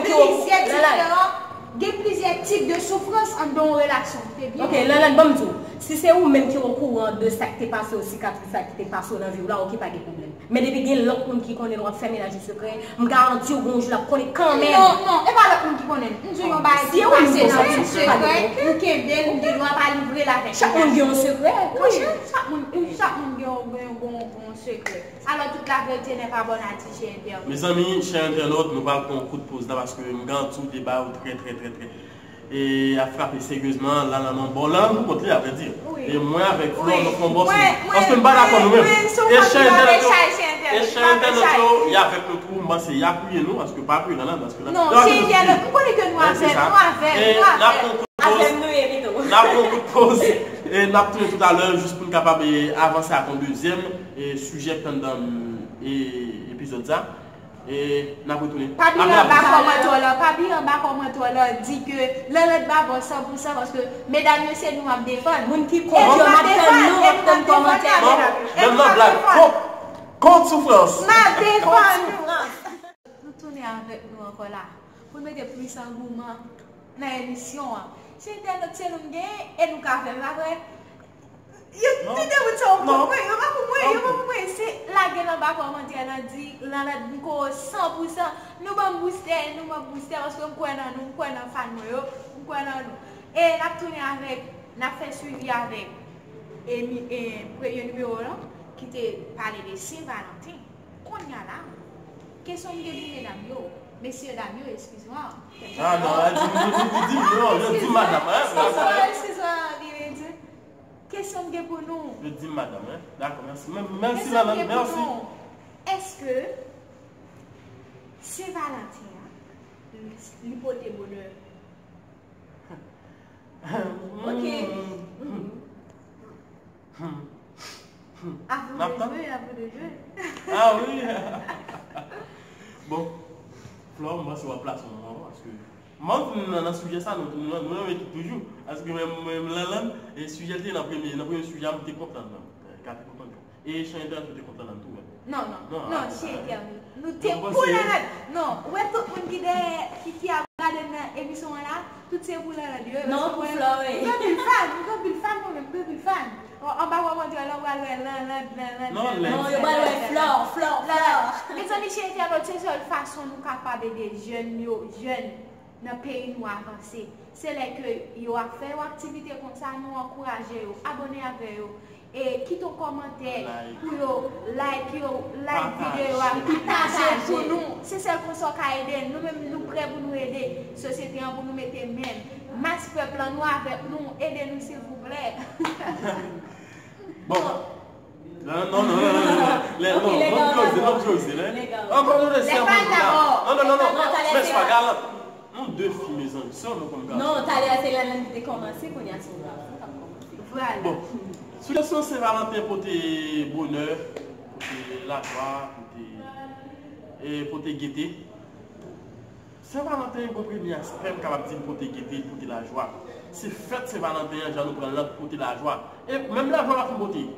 menm ki gen plizyè diferan, gen plizyè tip de soufrans anndan yon relasyon. Te byen. Ok, Lanlann, ban m di w. Si se ou menm ki okouran de sa ki te pase w, sikatris sa ki te pase w nan vi w la, ok, pa gen pwoblèm. Men depi gen lòt moun ki konnen w ap fè mennaj ou sekrè, m garanti w gen yon jou l ap konnen kanmenm. Non, non, e pa lòt moun ki konnen. M di w yon bagay ki pase nan yon sekrè, m kenbe l, m gen dwa pa livre l avèk. Chak moun gen yon sekrè. Monchè, chak moun, chak moun gen yon, gen yon, gen yon, gen yon sekrè. Alors toute la vérité n'est pas bonne à dire, chers internautes. Mezanmi, chè entènòt, nou pral pran yon kout poz la paske m garanti w deba yo trè, trè, trè, trè e ap frape seryezman, Lanlann nan bò, Lanlann pou kont li, a vrè di. E mwen avèk Flo, nou fè yon bò sou li. Paske m pa dakò nou menm. E chè entènòt yo, e chè entènòt yo, y avèk nou tou, m panse y apiye nou, paske pa apiye Lanlann, paske Lanlann. Non, se entènòt, m konnen ke nou avè, nou avè, nou avè. Avè m nou ye pito. N ap pran yon kout poz e n ap tounen toutalè jis pou n kapab e, avanse ak yon dezyèm e, sijè pandan e, epizòd sa. E n ap retounen. Pa bliye anba kòmantè w la, pa bliye anba kòmantè w la, di ke Lanlande pa bò san pou san paske medam yo se nou m ap defann. Moun ki kont yo, m ap tann nou, m ap tann kòmantè nou. Menm nan blag, kont, kont soufrans. M ap defann nou. Nou tounen avèk nou ankò la pou n mete plis angouman nan emisyon an. Se entènot se nou m genyen e nou ka fè l, pa vre? Yo, tout moun sa yo konprann, yo pa konprann, yo pa konprann. Se lage l anba kòmantè nan di Lanlande m ko san pou san. Nou ban m boustè, nou ban m boustè paske m kwè nan nou, m kwè nan fan mwen yo, m kwè nan nou. E n ap tounen avèk, n ap fè swivi avèk e, mi- e premye nimewo lan ki te pale de Sen Valanten. Kounye a la, kesyon m gen pou medam yo, mesye dam yo, eskize mwen. Ah non, di, di, di, di, di, non, yo di madam, hein? Eskize mwen, eskize mwen, Bibi. Kesyon m gen pou nou. Yo di madam, hein? Dakò, mèsi. Mèsi, Lanlande, mèsi. Èske Sen Valanten an, li, li pote bonè? Ok. À vous de jouer, à vous de jouer. Ah oui. Bon, Flore, mwen se w ap plase yon moman paske mwen nan, nan sijè sa, nou, nou, nou nan ekip toujou. Paske mwen, mwen, Lanlande, e sijè te nan premye, nan premye sijè a, mwen te kontan nan. Ka te kontan. E chan entènot ou te kontan nan tou, wè. Non, non, non, chan entènot. Nou te pou Lanlande. Non, ou wè tout moun ki dèyè, ki, ki ap gade nan emisyon an la, tout se pou Lanlande yo. Non, pou Flore. M gen anpil fan, m gen anpil fan mwen menm, m gen anpil fan. Anba kòmantè la, ou pral wè Lanlande, Lanlande, Lanlande. Non, yo pral wè Flore, Flore, Flore. Mezanmi, chan entènot, se sèl fason nou kapab ede jèn yo, jèn nan peyi nou avanse. Se lè ke yo ap fè yon aktivite konsa, nou ankouraje yo, abòne avè yo, e kite yon kòmantè pou yo like yo, like videyo a, pataje pou nou. Se sèl konsa w ka ede n. Nou menm, nou prè pou nou ede sosyete an, pou nou mete men n. Mas pèp lan, nou avèk nou, ede nou silvouplè. Bon. Non, non, non, non, non, non. Lè, non, n ap jwe, n ap jwe, lè. Ankò nou rete anba. Non, non, non, non. Men se pa galant. Nou de fi, mezanmi, se nou konn gason. Non, talè a se Lanlande ki te kòmanse, kounye a se yon gason k ap kòmanse. Vwala. Bon, sou kesyon Sen Valanten pote bonè, pote lajwa, pote, e, pote gete. Sen Valanten gen yon premye aspè m kapab di l pote gete, l pote lajwa. Se fèt Sen Valanten an, jan nou pran l lan, pote lajwa. E menm lajwa pa fin pote.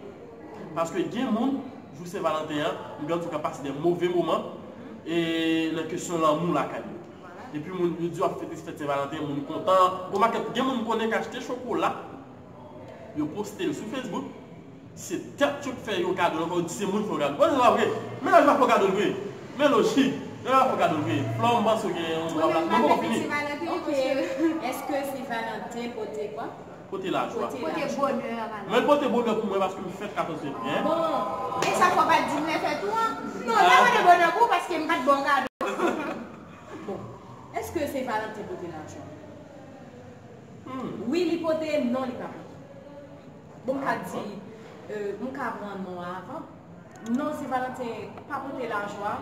Paske gen moun, jou Sen Valanten an, m gen di w ka pase de move moman e nan kesyon lanmou lakay yo. Epi moun, yo di w ap fete fèt Sen Valanten, moun kontan. Bon, makèt, gen moun konnen k achte chokola, yo poste l sou Facebook. Se tèt yo k fè yo kado, ankò yo di se moun fè yo kado. Bon, se pa vre. Mennaj la fè w kado l vre. Men lojik. Mennaj la fè w kado l vre. Flore, m panse w gen yon... Mwen menm m pa fèt Sen Valanten, ok. Èske Sen Valanten pote kwa? Pote lajwa. Pote bonè a Valanten. Men l pote bonè pou mwen paske m fèt katòz fevriye. Ah bon? E sa fò w pa t di m lè fèt ou an? Non, m pa pote bonè pou ou paske m pa t ba w kado. Bon, èske Sen Valanten pote lajwa? Wi, li pote, non, li pa pote. Bon, m ka di, euh, m ka pran non an avan. Non, Sen Valanten pa pote lajwa,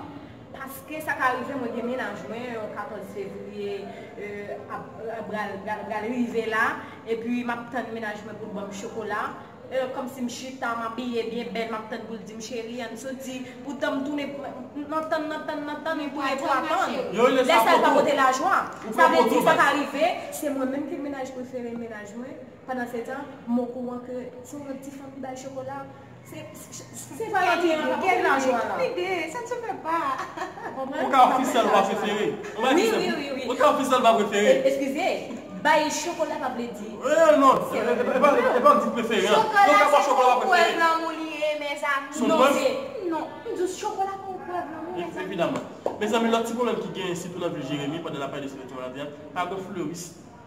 paske sa ka rive, mwen gen mennaj mwen, yon katòz fevriye, euh, ap, ap pral, pral, pral rive la, epi m ap tann mennaj mwen pou l ban m chokola. Euh, kòmsi m chita, m abiye byen bèl, m ap tann pou l di m, "Cheri, ann soti." Poutan m tounen, m, m, m ap tann, m ap tann, m ap tann, m ap tann, m ap tann, m ap tann. Lè sa l pa pote lajwa. Sa vle di, sa ka rive, se mwen menm ki mennaj prefere mennaj mwen. Pandan se tan, m okouran ke se yon lòt ti fanm ki ba l chokola. Se, se, se, se pa lajwa la. Lide, ça ne se fait pas. Ou ka ofisèl ou pa prefere. Ou ka ofisèl ou pa prefere. Eskize, bay chokola pa vle di. Non, non, e pa, e pa di prefere. Yo ka ba chokola pa prefere. Prèv lanmou li ye, mezanmi. Non, se, non, m di chokola pa yon prèv lanmou, mezanmi. Evidaman. Mezanmi, lòt ti pwoblèm ki genyen, sitou nan vil Jeremi, pandan n ap pale de Sen Valanten an, pa gen fleuris.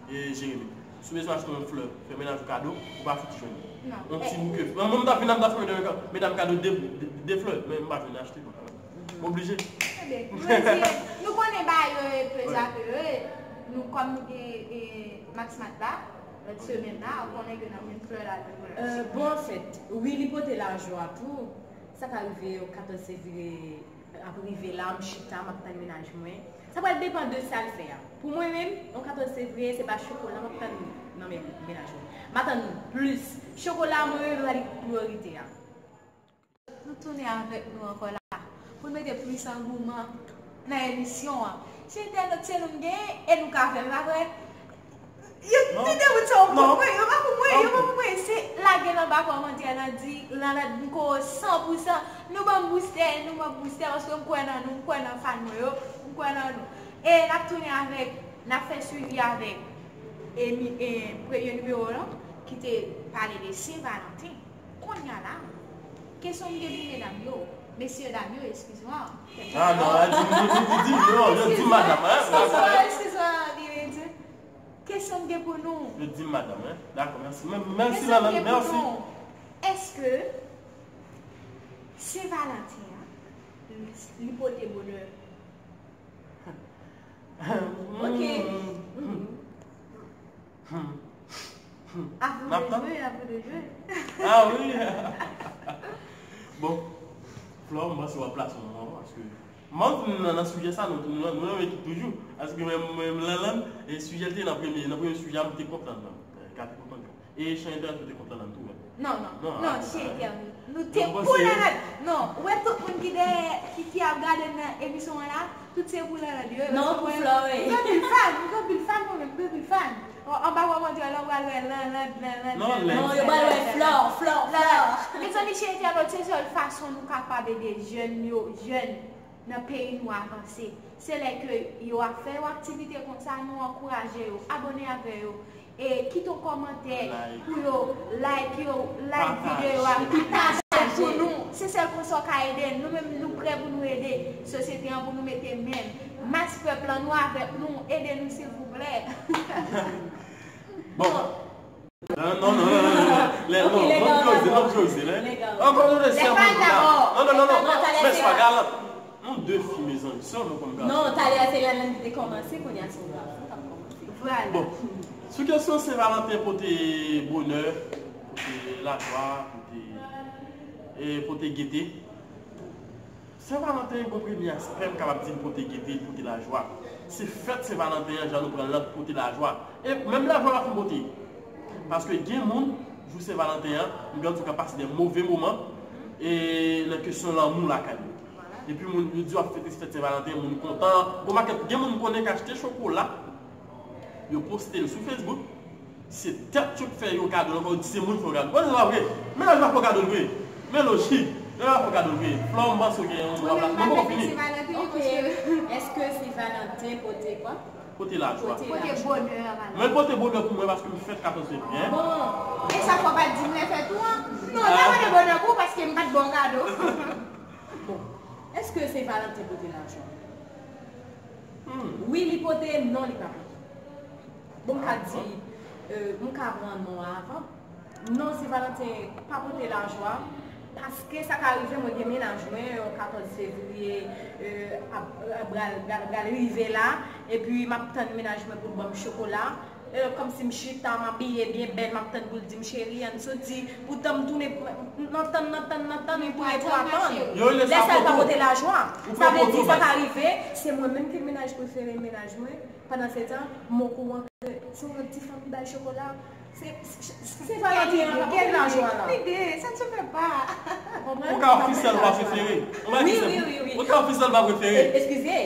E Jeremi, si w bezwen achte yon flè, fè mennaj ou kado, ou pa fouti jwenn li. Yon ti bouke. Mwen, mwen, m ta vin la, m ta fè medam, medam kado de, de, de flè, men m pa vin achte. M oblije. Ebyen, nou konnen bagay yo e pezapere. Nou, kòm nou gen, e, Max Mat la, lòt semèn la, ou konnen ke n ap jwenn flè la, nou pral achte. Euh, bon, anfèt, wi, li pote lajwa tou. Sa ka rive yon katòz fevriye ap rive la, m chita, m ap tann mennaj mwen. Sa pral depann de sa l fè a. Pou mwen menm, yon katòz fevriye, se pa chokola m ap tann li. nan men mennaj mwen. M atann plis. Chokola, mwen menm, sa li priyorite a. Nou tounen avèk nou ankò la pou n mete plis angouman nan emisyon an. Se entènot, se nou n genyen e nou ka fè l, pa vre? Yo, non, tout de moun sa, yo non, konprann, yo pa konprann, yo pa konprann. Se lage nan ba kòmantè lan, di Lanlad m ko san pou san. Nou ban m boustè, nou ban m boustè, paske m kwè nan nou, m kwè nan fan mwen yo, m kwè nan nou. E n ap tounen avèk, n ap fè swivi avèk e, mi- e premye nimewo lan, ki te pale de Sen Valanten. Kounye a la, kesyon m gen pou medam yo, mesye dam yo, eskize mwen. Ah non, di, di, di, di, di, non, yo di madam, hein? Eskize mwen, eskize mwen, Dimitri. Kesyon m gen pou nou. Yo di madam, hein? Dakò, mèsi. Mè- Mèsi, Kesyon m Lanlad, gen pou mèsi. Nou. Èske Sen Valanten an, li, li pote bonè? Ok. Hmm. Hmm. À vous de jouer, à vous de jouer. Ah oui. Bon, Flore, m panse w ap plase yon moman, paske m ap vin nan, nan sijè sa, nou, nou, nou nan ekip toujou. Paske mwen, mwen, Lanlad, e sijè l te nan premye, nan premye sijè a, m te konprann nan. Gade konprann. E chan entènot ou te kontan nan tou, wi. Non, non, non, non, ah, chen entènot. Nou te pou Lanlad. Non, ou wè tout moun ki dèyè, ki, ki ap gade nan emisyon an la, tout se pou Lanlad yo ye. Non, pou Flore. M gen anpil fan, m gen anpil fan mwen menm, m gen anpil fan. An, anba kòmantè la, ou pral wè Lanlad, Lanlad, non, Lanlad, non, yo pral wè Flore, Flore, Flore. Mezanmi, chen entènot, se sèl fason nou kapab ede jèn yo, jèn nan peyi nou avanse. Se lè ke yo ap fè yon aktivite konsa, nou ankouraje yo, abòne avè yo, e kite yon kòmantè pou yo like yo, like videyo a, pataje pou nou. Se sèl konsa w ka ede n. Nou menm, nou prè pou nou ede sosyete an, pou nou mete men n. Mas pèp lan, nou avèk nou, ede nou silvouplè. Bon. Non, non, non, non, non, non. Lè, non, non, priyorite, non, priyorite, lè. Ankò, non, non, sèlman pou la. Non, non, non, non. Mè swa galant. Nou de fi, mezanmi, sèlman kòm gason. Non, talè a se Lanlad ki te kòmanse, kounye a se yon gason k ap kòmanse. Vwala. Bon, sou kesyon Sen Valanten pote bonè, pote lajwa, pote, e pote gete. Sen Valanten, gon premye aspè, m kapab di l pote gete, l pote lajwa. Se fèt Sen Valanten an, jan nou pran l lan, pote lajwa. E menm lajwa pa fin pote. Paske gen moun, jou Sen Valanten an, m gen di w ka pase de move moman, e nan kesyon lanmou lakay yo. Epi moun, yo di w ap fete fèt Sen Valanten, moun kontan. Gon pakèt, gen moun m konnen k achte chokola, yo poste l sou Facebook. Se tèt yo k fè yo kado, ankò yo di se moun fè yo kado. Bon, se pa vre. Mennaj la fè w kado l vre. Men lojik. Mennaj la fè w kado l vre. Flore, m panse w gen yon bwa plas. Mwen poko fini. Ok. Èske Sen Valanten pote kwa? Pote lajwa. Pote bonè a Valanten. Mwen pote bonè pou mwen paske m fèt katòz fevriye. Bon. E sa fò w pa t di m lè fèt ou an? Non, m pa pote bonè pou ou paske m pa t ba w kado. Bon. Èske Sen Valanten pote lajwa? Hmm. Wi, li pote, non, li pa pote. Bon, m ka di, euh, m ka pran non avan. Non, Sen Valanten pa pote lajwa, paske sa ka rive, mwen gen mennaj mwen, yon katòz fevriye, euh, ap, ap pral, pral, pral rive la, epi m ap tann mennaj mwen pou l ban m chokola. Euh, kòmsi m chita, m abiye byen bèl, m ap tann pou l di m, "Cheri, ann soti." Poutan m tounen, m nan tann, nan tann, nan tann, m tounen pou atann. Lè sa, l pa pote lajwa. Sa vle di, sa ka rive, se mwen menm ki mennaj prefere mennaj mwen. Pandan se tan, m okouran ke se yon lòt ti fanm ki bay chokola. Se, se, se, se pa lòt li an, pa pote lajwa la. L'idée, ça ne se fait pas. Ou konprann? Ou ka ofisèl pa prefere. Ou ka ofisèl pa prefere. Eskize,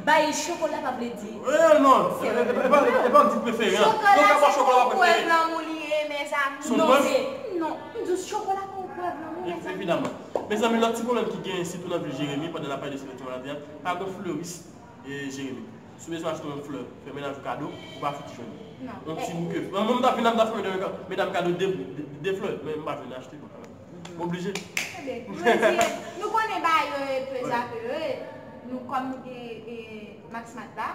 bay chokola pa vle di. Eh, non, e pa, e pa, e pa di prefere, hein. Chokola, se yon prèv lanmou li ye, mezanmi. Non, se, non, m di chokola pa yon prèv lanmou, mezanmi. Evidaman. Mezanmi, lòt ti pwoblèm ki genyen, sitou nan vil Jeremi, pandan n ap pale de Sen Valanten an, pa gen fleuris. E Jeremi, si w bezwen achte yon flè, fè mennaj ou kado, ou pa fouti jwenn li. Non. Yon ti bouke. Mwen, mwen, m ta vin la, m ta fè medam, medam kado de, de, de flè, men m pa jwenn achte, bon, kanmenm. M oblije. Eben, nou di, nou konnen bagay yo e pezapere, nou, kòm nou gen, e, Max Mat la,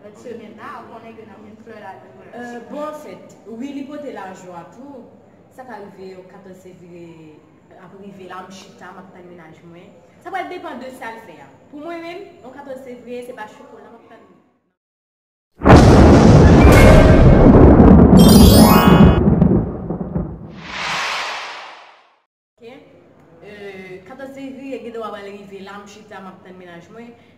lòt semèn la, ou konnen ke n ap jwenn flè la, jwenn flè. Euh, bon, anfèt, wi, li pote lajwa tou. Sa ka rive yon katòz fevriye, ap rive la, m chita, m ap tann mennaj mwen. Sa pral depann de sa l fè a. Pou mwen menm, yon katòz fevriye, se pa chokola m ap tann. Ok. Euh, katòz fevriye, gen dwa pral rive la, m chita, m ap tann mennaj mwen.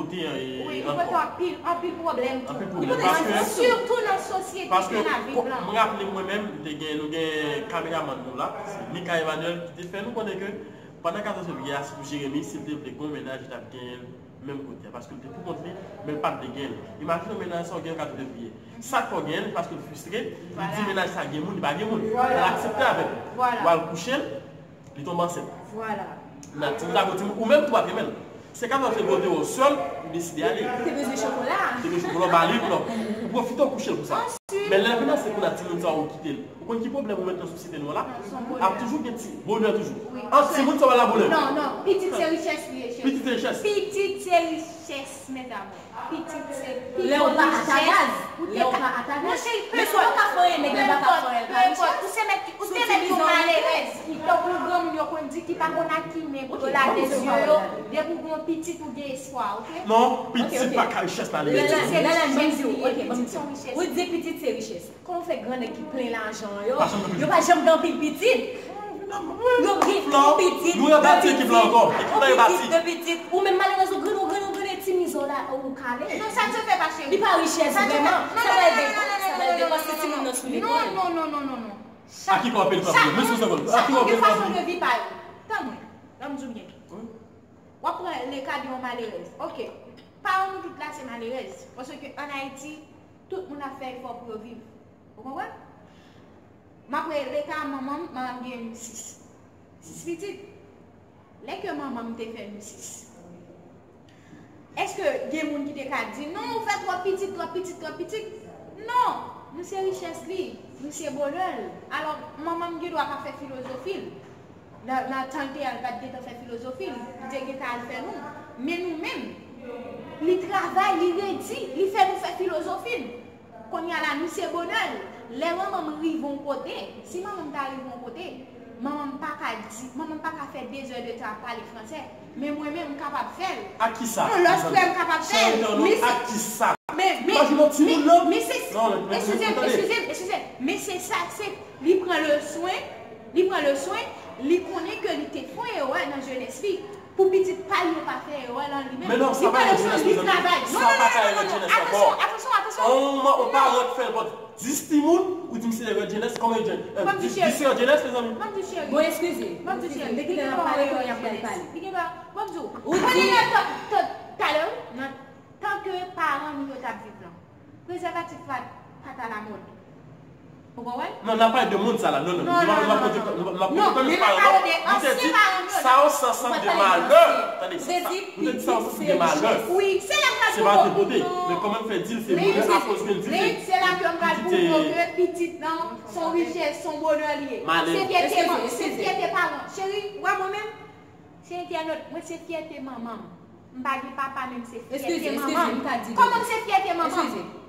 pote, e, wi, li pote anpil, anpil pwoblèm tou. Anpil pwoblèm. Li pote anpil pwoblèm. Sitou nan sosyete ke n ap viv la. Paske, mwen raple mwen menm, m te gen, nou gen kameramann nou la, se Mika Emmanuel, ki te fè nou konnen ke pandan katòz fevriye a, si pou Jeremi, si l te vle gen yon mennaj, li t ap genyen l menm kote a, paske l te pou kont li, men l pa t vle genyen l. Imajine yon mennaj sa w gen yon katòz fevriye. Sa k fè w genyen l, paske l fristre, li di mennaj sa gen moun, li pa gen moun. L aksepte avè l. Ou al kouche l, li tonbe ansent. Nan timoun sa gen timoun, ou menm tou w ap renmen l. Se katòz fevriye w te wè w sèl, ou deside ale. Ou te bezwen chokola. Ou te bezwen chokola, w ba li, non. Ou pwofite w kouche l pou sa. Men lè l vin ansent kounye a timoun sa ou kite l. Ou konn ki pwoblèm ou mete nan sosyete nou an la? Ap toujou gen ti bonè toujou. Ant timoun sa w al la bonè. Non, non, pitit se richès li ye, cheri. Pitit se richès. Pitit se richès, mezanmi. Pitit se pi gwo richès. Lè w pa atagaz, lè w pa atagaz. Non, cheri, men si w pa ka fè anyen, nèg la pa ka fè anyen, l pa richès. Ou se mèt, ou te mèt yon malerèz. Tankou granmoun yo konn di ki pa konn ak ki men pou yo lave zye yo, depi w gen yon pitit ou gen espwa, oke? Non, pitit pa ka richès, malerèz. Pitit se richès li ye, pitit se yon richès. Ou di pitit se richès. Kòman w fè grannèg ki plen lajan yo, yo pa janm gen anpil pitit? Yo gen yon pitit, de pitit, yon pitit, de pitit. Ou menm malerèz ou grenn, ou grenn, ou grenn, e ti mizè w la, ou kale. Non, sa n se fè pa cheri. Li pa richès vrèman. Sa pral depan, sa pral depan si timoun nan sou lekòl. Non, non, non, non, non, non. A ki kò w ap fè l frape? Men sou segonn. A ki kò w ap fè l frape? Chak moun gen fason de vi pa yo. Tann mwen, ban m di w byen. W ap pran le ka de yon malerèz. Oke. Paran nou tout la se malerèz. Paske ann Ayiti, tout moun ap fè efò pou yo viv. Ou konprann? M ap rele ka manman m, manman m gen sis. Sis pitit. Lè ke manman m te fè nou sis, èske gen moun ki te ka di, "Non, ou fè twòp pitit, twòp pitit, twòp pitit"? Non! Nou se richès li, nou se bonè l. Alò, manman m gen dwa pa fè filozofi l. Nan, nan tan l te a, l pa t gentan fè filozofi l, li te gentan al fè nou. Men nou menm, li travay, li redi, li fè nou fè filozofi l. Kounye a la, nou se bonè l. Lè manman m rive yon kote, si manman m ta rive yon kote, manman m pa ka di, manman m pa ka fè de zè de tan ap pale fransè, men mwen menm, m kapab fè l. Ak kisa? Yon lòt frè m kapab fè l. Men se, men, men, men, men se, eskize m, eskize m, eskize m, men se sa, se, li pran le swen, li pran le swen, li konnen ke li te fè yon erè nan jenès li. Pou pitit pa l yo pa fè erè lan li menm. Men non, sa pa erè jenès, mezanmi. Sa pa ka erè jenès ankò. Atansyon, atansyon, atansyon. On moman, on paran k fè l pòt dis timoun, ou di m se erè jenès, kòman erè jenès? Dis erè jenès, mezanmi. Ban m di cheri. Bon, eskize. Ban m di cheri. Depi lè n ap pale, kounye a pou n pale. Li gen dwa, ban m di w. Ou di. Talè, nan tan ke paran nou yo t ap viv lan, prezèvatif pa, pa t alamòd. Ou konprann? Non, n ap pale de moun sa la. Non, non, non, non, non, non, non. Non, men n ap pale de ansyen paran yo la. Sa yo se ansanm de malè. Tande, sa, nou te di sa yo se ansanm de malè. Wi, se la m pral pwopo. Se pa te pote. Men kòman m fè di l se bonè akoz ke l di se. Lady, se la ke m pral pwopo ke pitit lan, se yon richès, se yon bonè li ye. Se fyète, se fyète paran. Cheri, ou wè mwen menm? Cheri entènot, mwen se fyète manman m. M pa gen papa, men m se fyète manman m. Kòman m se fyète manman m?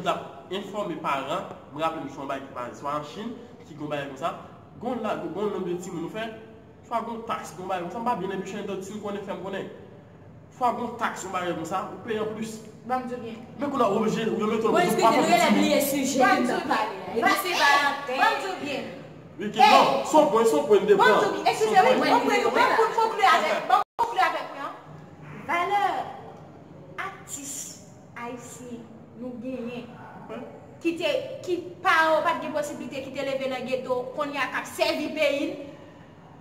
l t ap enfòme paran, m raple m se yon bagay ki pase swa an Chin, ki gon bagay konsa, gon la, gon nonb de timoun ou fè, swa gon taks, gon bagay konsa, m pa byen enpiche nan ti m konnen, fè m konnen. Swa gon taks, yon bagay konsa, ou peye anplis. Ban m di w byen. Men kounye a, ou oblije, yo mete w Bon, oblije eskize, pa nou fè gen lè piti bliye sijè ke n t ap pale a. Epi se Valentin. Ban m di w byen. Ok, non, se yon pwen, se yon pwen de Ban m pran. di w byen. Eskize, wi, ban m pwen, ban m pou n konkli avèk, ban m konkli avèk mwen an. Valè atis ayisyen nou genyen, ki te, ki paran yo pa t gen posiblite, ki te leve nan geto, kounye a k ap sèvi peyi n.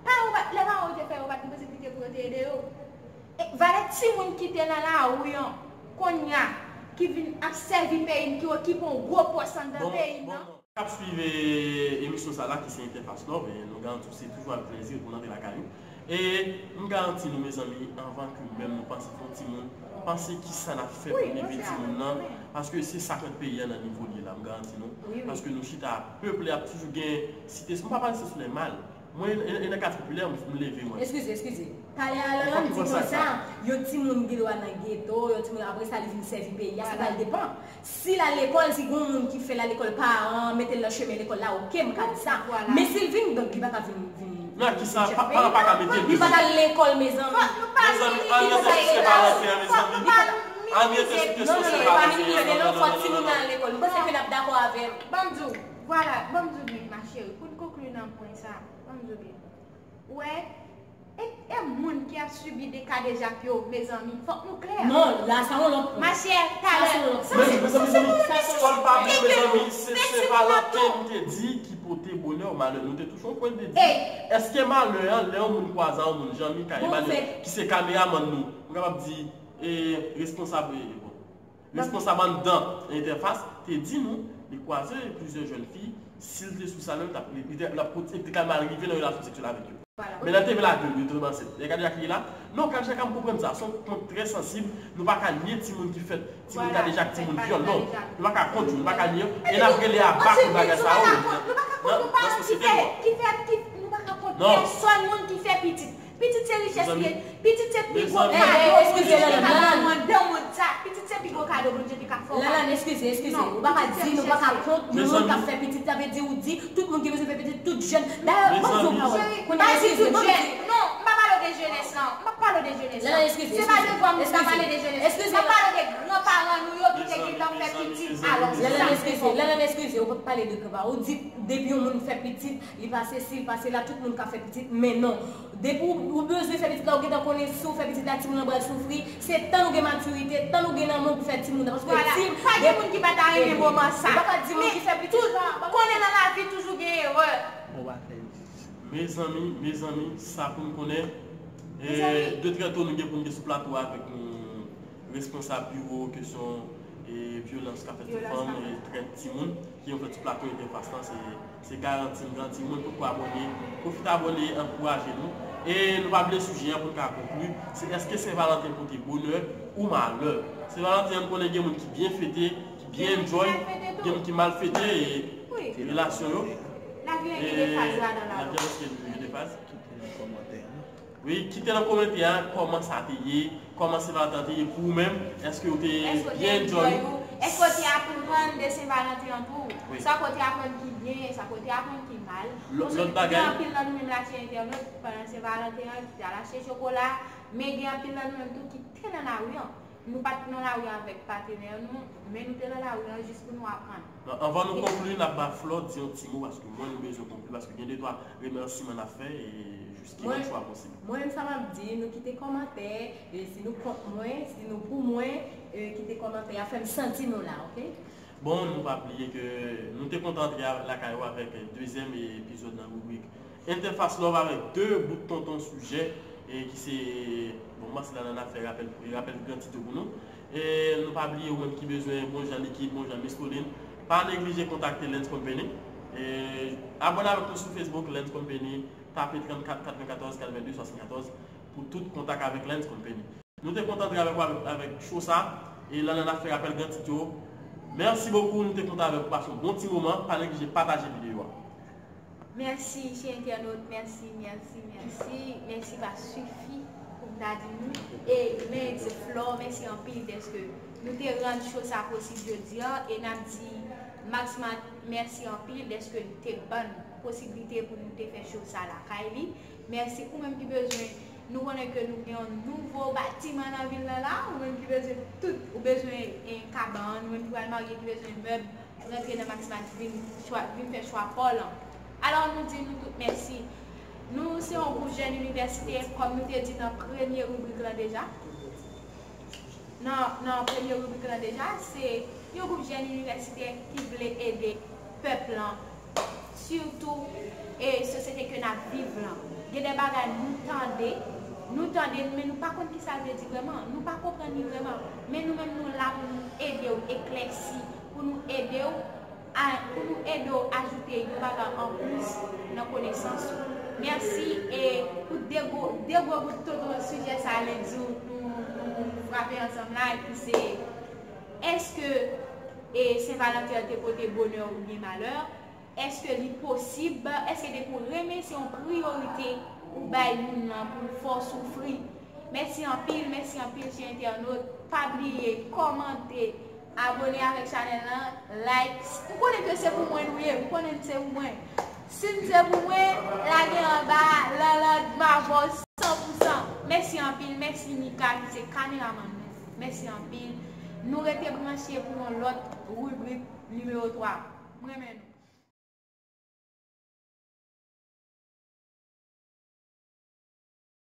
Paran yo pa, lè paran yo te fè yo, pa t gen posiblite pou yo te ede yo. E valè timoun ki te nan lari an, kounye a, ki vin ap sèvi peyi n, ki okipe yon gwo pòs anndan Bon, peyi n bon, nan. K ap swiv, eh, emisyon sa la ki se Entèfas Love, eh, nou garanti w se toujou ak plezi pou n antre lakay ou. E m garanti nou, mezanmi, anvan ke menm nou panse fè yon timoun, panse kisa n ap fè pou Wi, nou leve fè timoun nan, wi. Paske se sa k mete peyi a nan nivo l ye la, m garanti nou. Wi, wi. Paske nou chita, pèp la ap toujou gen site, m pa pale site sou lè mal. Mwen, e, e nan katye popilè, m, m leve, mwen. Eskize, eskize. Talè a, Lanlan di konsa, yon timoun gen dwa nan geto, yon timoun apre sa li vin sèvi peyi a, sa pral depan. Si l al lekòl, si gon moun ki fè l al lekòl, paran an mete l nan chemen lekòl la, oke, m ka di sa. Vwala. Men si l vin gang, li pa ka vin, vin Men a kisa, pa, paran pa ka mete l, Li pa t al lekòl, mezanmi. Mezanmi, ann rete sou se Valentin an, mezanmi. Ann rete sou kesyon se Valentin an. Non, non, non, fò timoun nan al lekòl. M panse ke n ap dakò avè m. Ban m di w, vwala, ban m di w byen, ma chérie, pou n konkli nan pwen sa, ban m di w byen. Ou wè, e, e moun ki ap sibi de kadejak yo, mezanmi, fòk nou klè. Non, la, sa yon lòt pwen. Ma chère, talè. Sa se yon lòt pwen. Mezanmi, mezanmi, mezanmi, Sèl pa byen, mezanmi, se, se Valentin nou te di ki pote bonè ou malè. Nou te touche yon pwen, nou te di, èske malè an, lè yon moun kwaze a yon moun, Jan Mikael Malè, ki se kameramann nou, nou kapab di, e, responsab, e, bon, responsab anndan Entèfas, te di nou, li kwaze plizyè jèn fi, si l te sou sa menm, li t ap, li te, l ap, li te ka mal rive nan relasyon seksyèl avèk yo. Vwala. Men lè l te vin lage l, li te tonbe ansent. E kadejak li ye la? Non, kadejak a, m konprann sa. Se yon pwen trè sansib. Nou pa ka nye timoun ki fèt, timoun kadejak, timoun vyòl, non. Nou pa ka kont yo, nou pa ka nye yo. E n ap rele a ba pou bagay sa yo nan, nan sosyete nou an. Ki fè, ki, nou pa ka kont pèsòn moun ki fè pitit. Pitit se richès li ye. Pitit se pi gwo kado Bondye te ka ba nou anndan mond sa. Pitit se pi gwo kado Bondye te ka fè w. Lalan, eskize, eskize. Ou pa ka di, nou pa ka kont moun k ap fè pitit. Sa vle di ou di, tout moun ki bezwen fè pitit, tout jèn. Dayè, ban m di w pawòl. Kounye a, eskize, ban m di. Non, m pa pale w de jenès lan. M pa pale w de jenès lan. Lalan, eskize, eskize. Se pa de vwa m ta pale de jenès lan. M ap pale de granparan nou yo ki te gentan fè pitit. Alò, se sa m te fè. Lalan, eskize, Lalan, eskize. Ou pa pale de granparan. Ou di, depi yon moun fè pitit, li pa sesi, li pa sela, tout moun ka fè pitit, men non. Depi ou, ou bezwen fè pitit, Ou gentan konnen si w fè pitit la, timoun nan pral soufri. Se tan nou gen matirite, tan nou gen lanmou pou fè timoun nan. Paske Vwala. Ti Pa gen moun ki pa ta renmen moman sa. Ou pa ka di moun ki fè pitit la. Konnen nan lavi toujou gen erè. Mezanmi, mezanmi, sa pou n konnen. De trè to nou gen pou n gen sou plato a avèk nou responsab biwo kesyon e vyolans k ap fèt sou fanm e trèt timoun ki yon fèt sou plato Entèfas lan se se garanti m garanti moun poko abòne pwofite abòne ankouraje nou e nou pa bliye sijè an pou n ka konkli se èske Sen Valanten pote bonè ou malè Sen Valanten an n konnen gen moun ki byen fete ki byen enjoy gen moun ki mal fete e relasyon yo Lavi an gen de faz ladan lavi an gen de faz Wi, kite nan kòmantè a kòman sa te ye, kòman Sen Valantan te ye pou ou menm, èske ou te byen enjoy ou? Èske ou te aprann de Sen Valanten an tou? Sa ke ou te aprann ki byen, sa ke ou te aprann ki mal? Lòt bagay. Gen anpil nan nou menm la ki entènot pandan Sen Valanten an ki t al achte chokola, men gen anpil nan nou menm tou ki te nan lari an. Nou pa t nan lari an avèk patenè nou, men nou te nan lari an jis pou nou aprann. Anvan nou konkli, n ap ba Flò di yon ti mo paske mwen nou bezwen konkli paske gen de twa remèsiman n ap fè e jis ki lòt chwa posib. Mwen menm sa m ap di, nou kite kòmantè, e si nou kont mwen, si nou pou mwen, e kite kòmantè a, fè m santi nou la, oke? Bon, nou pa bliye ke nou te kontan antre lakay ou avèk dezyèm epizòd nan ribrik Entèfas Love avèk de bout tonton sijè e ki se bon mas la nan afè rapèl rapèl gran tit yo pou nou. E nou pa bliye ou menm ki bezwen bon jan likid, bon jan miskolin, pa neglije kontakte Lens Company. E abòne avèk nou sou Facebook Lens Company, tape trannkat katrevenkatòz katrevenndez swasannkatòz pou tout kontak avèk Lens Company. Nou te kontan travay avèk ou avèk, avèk show sa e lan nan afè rapèl gran tit yo. Mèsi bokou, nou te kontan avèk ou pase yon bon ti moman, pa neglije pataje videyo a. Mèsi chè entènot, mèsi, mèsi, mèsi, mèsi pa sifi pou m ta di nou. E Lens, Flò, mèsi anpil dèske nou te rann show sa posib jodi a e n ap di Maxmat mèsi anpil dèske l te ban n posiblite pou nou te fè show sa lakay li. Mèsi ou menm ki bezwen, nou konnen ke nou gen yon nouvo batiman nan vil lan la, ou menm ki bezwen tout, ou bezwen en kabann, ou menm ki pral marye ki bezwen mèb, rantre nan Maxmat vin chwa, vin fè chwa pa w lan. Alò nou di nou tout mèsi. Nou se yon gwoup jèn inivèsitè, kòm nou te di nan premye ribrik lan deja. Nan, nan premye ribrik lan deja, se yon gwoup jèn inivèsitè ki vle ede pèp lan, sitou e sosyete ke n ap viv lan. Gen de bagay nou tande, nou tande l men nou pa konn kisa l vle di vrèman, nou pa konprann li vrèman. Men nou menm nou la pou nou ede w eklèsi, pou nou ede w a, pou nou ede w ajoute yon bagay anplis nan konesans ou. Mèsi e pou de gwo, de gwo bout tonton sijè sa a lendi nou, nou, nou frape ansanm la ki se èske e Sen Valanten an te pote bonè oubyen malè? Èske li posib? Èske depi w renmen se yon priyorite ou bay moun nan pou l fè w soufri? Mèsi anpil, mèsi anpil chè entènot. Pa bliye kòmante, abòne avèk chanèl lan, like. M konnen ke se pou mwen nou ye, m konnen se pou mwen. Si n se pou mwen, lage anba, Lanland m avè w san pou san. Mèsi anpil, mèsi Mika ki se kameramann nou. Mèsi anpil. Nou rete branche pou yon lòt ribrik nimewo twa. M renmen nou.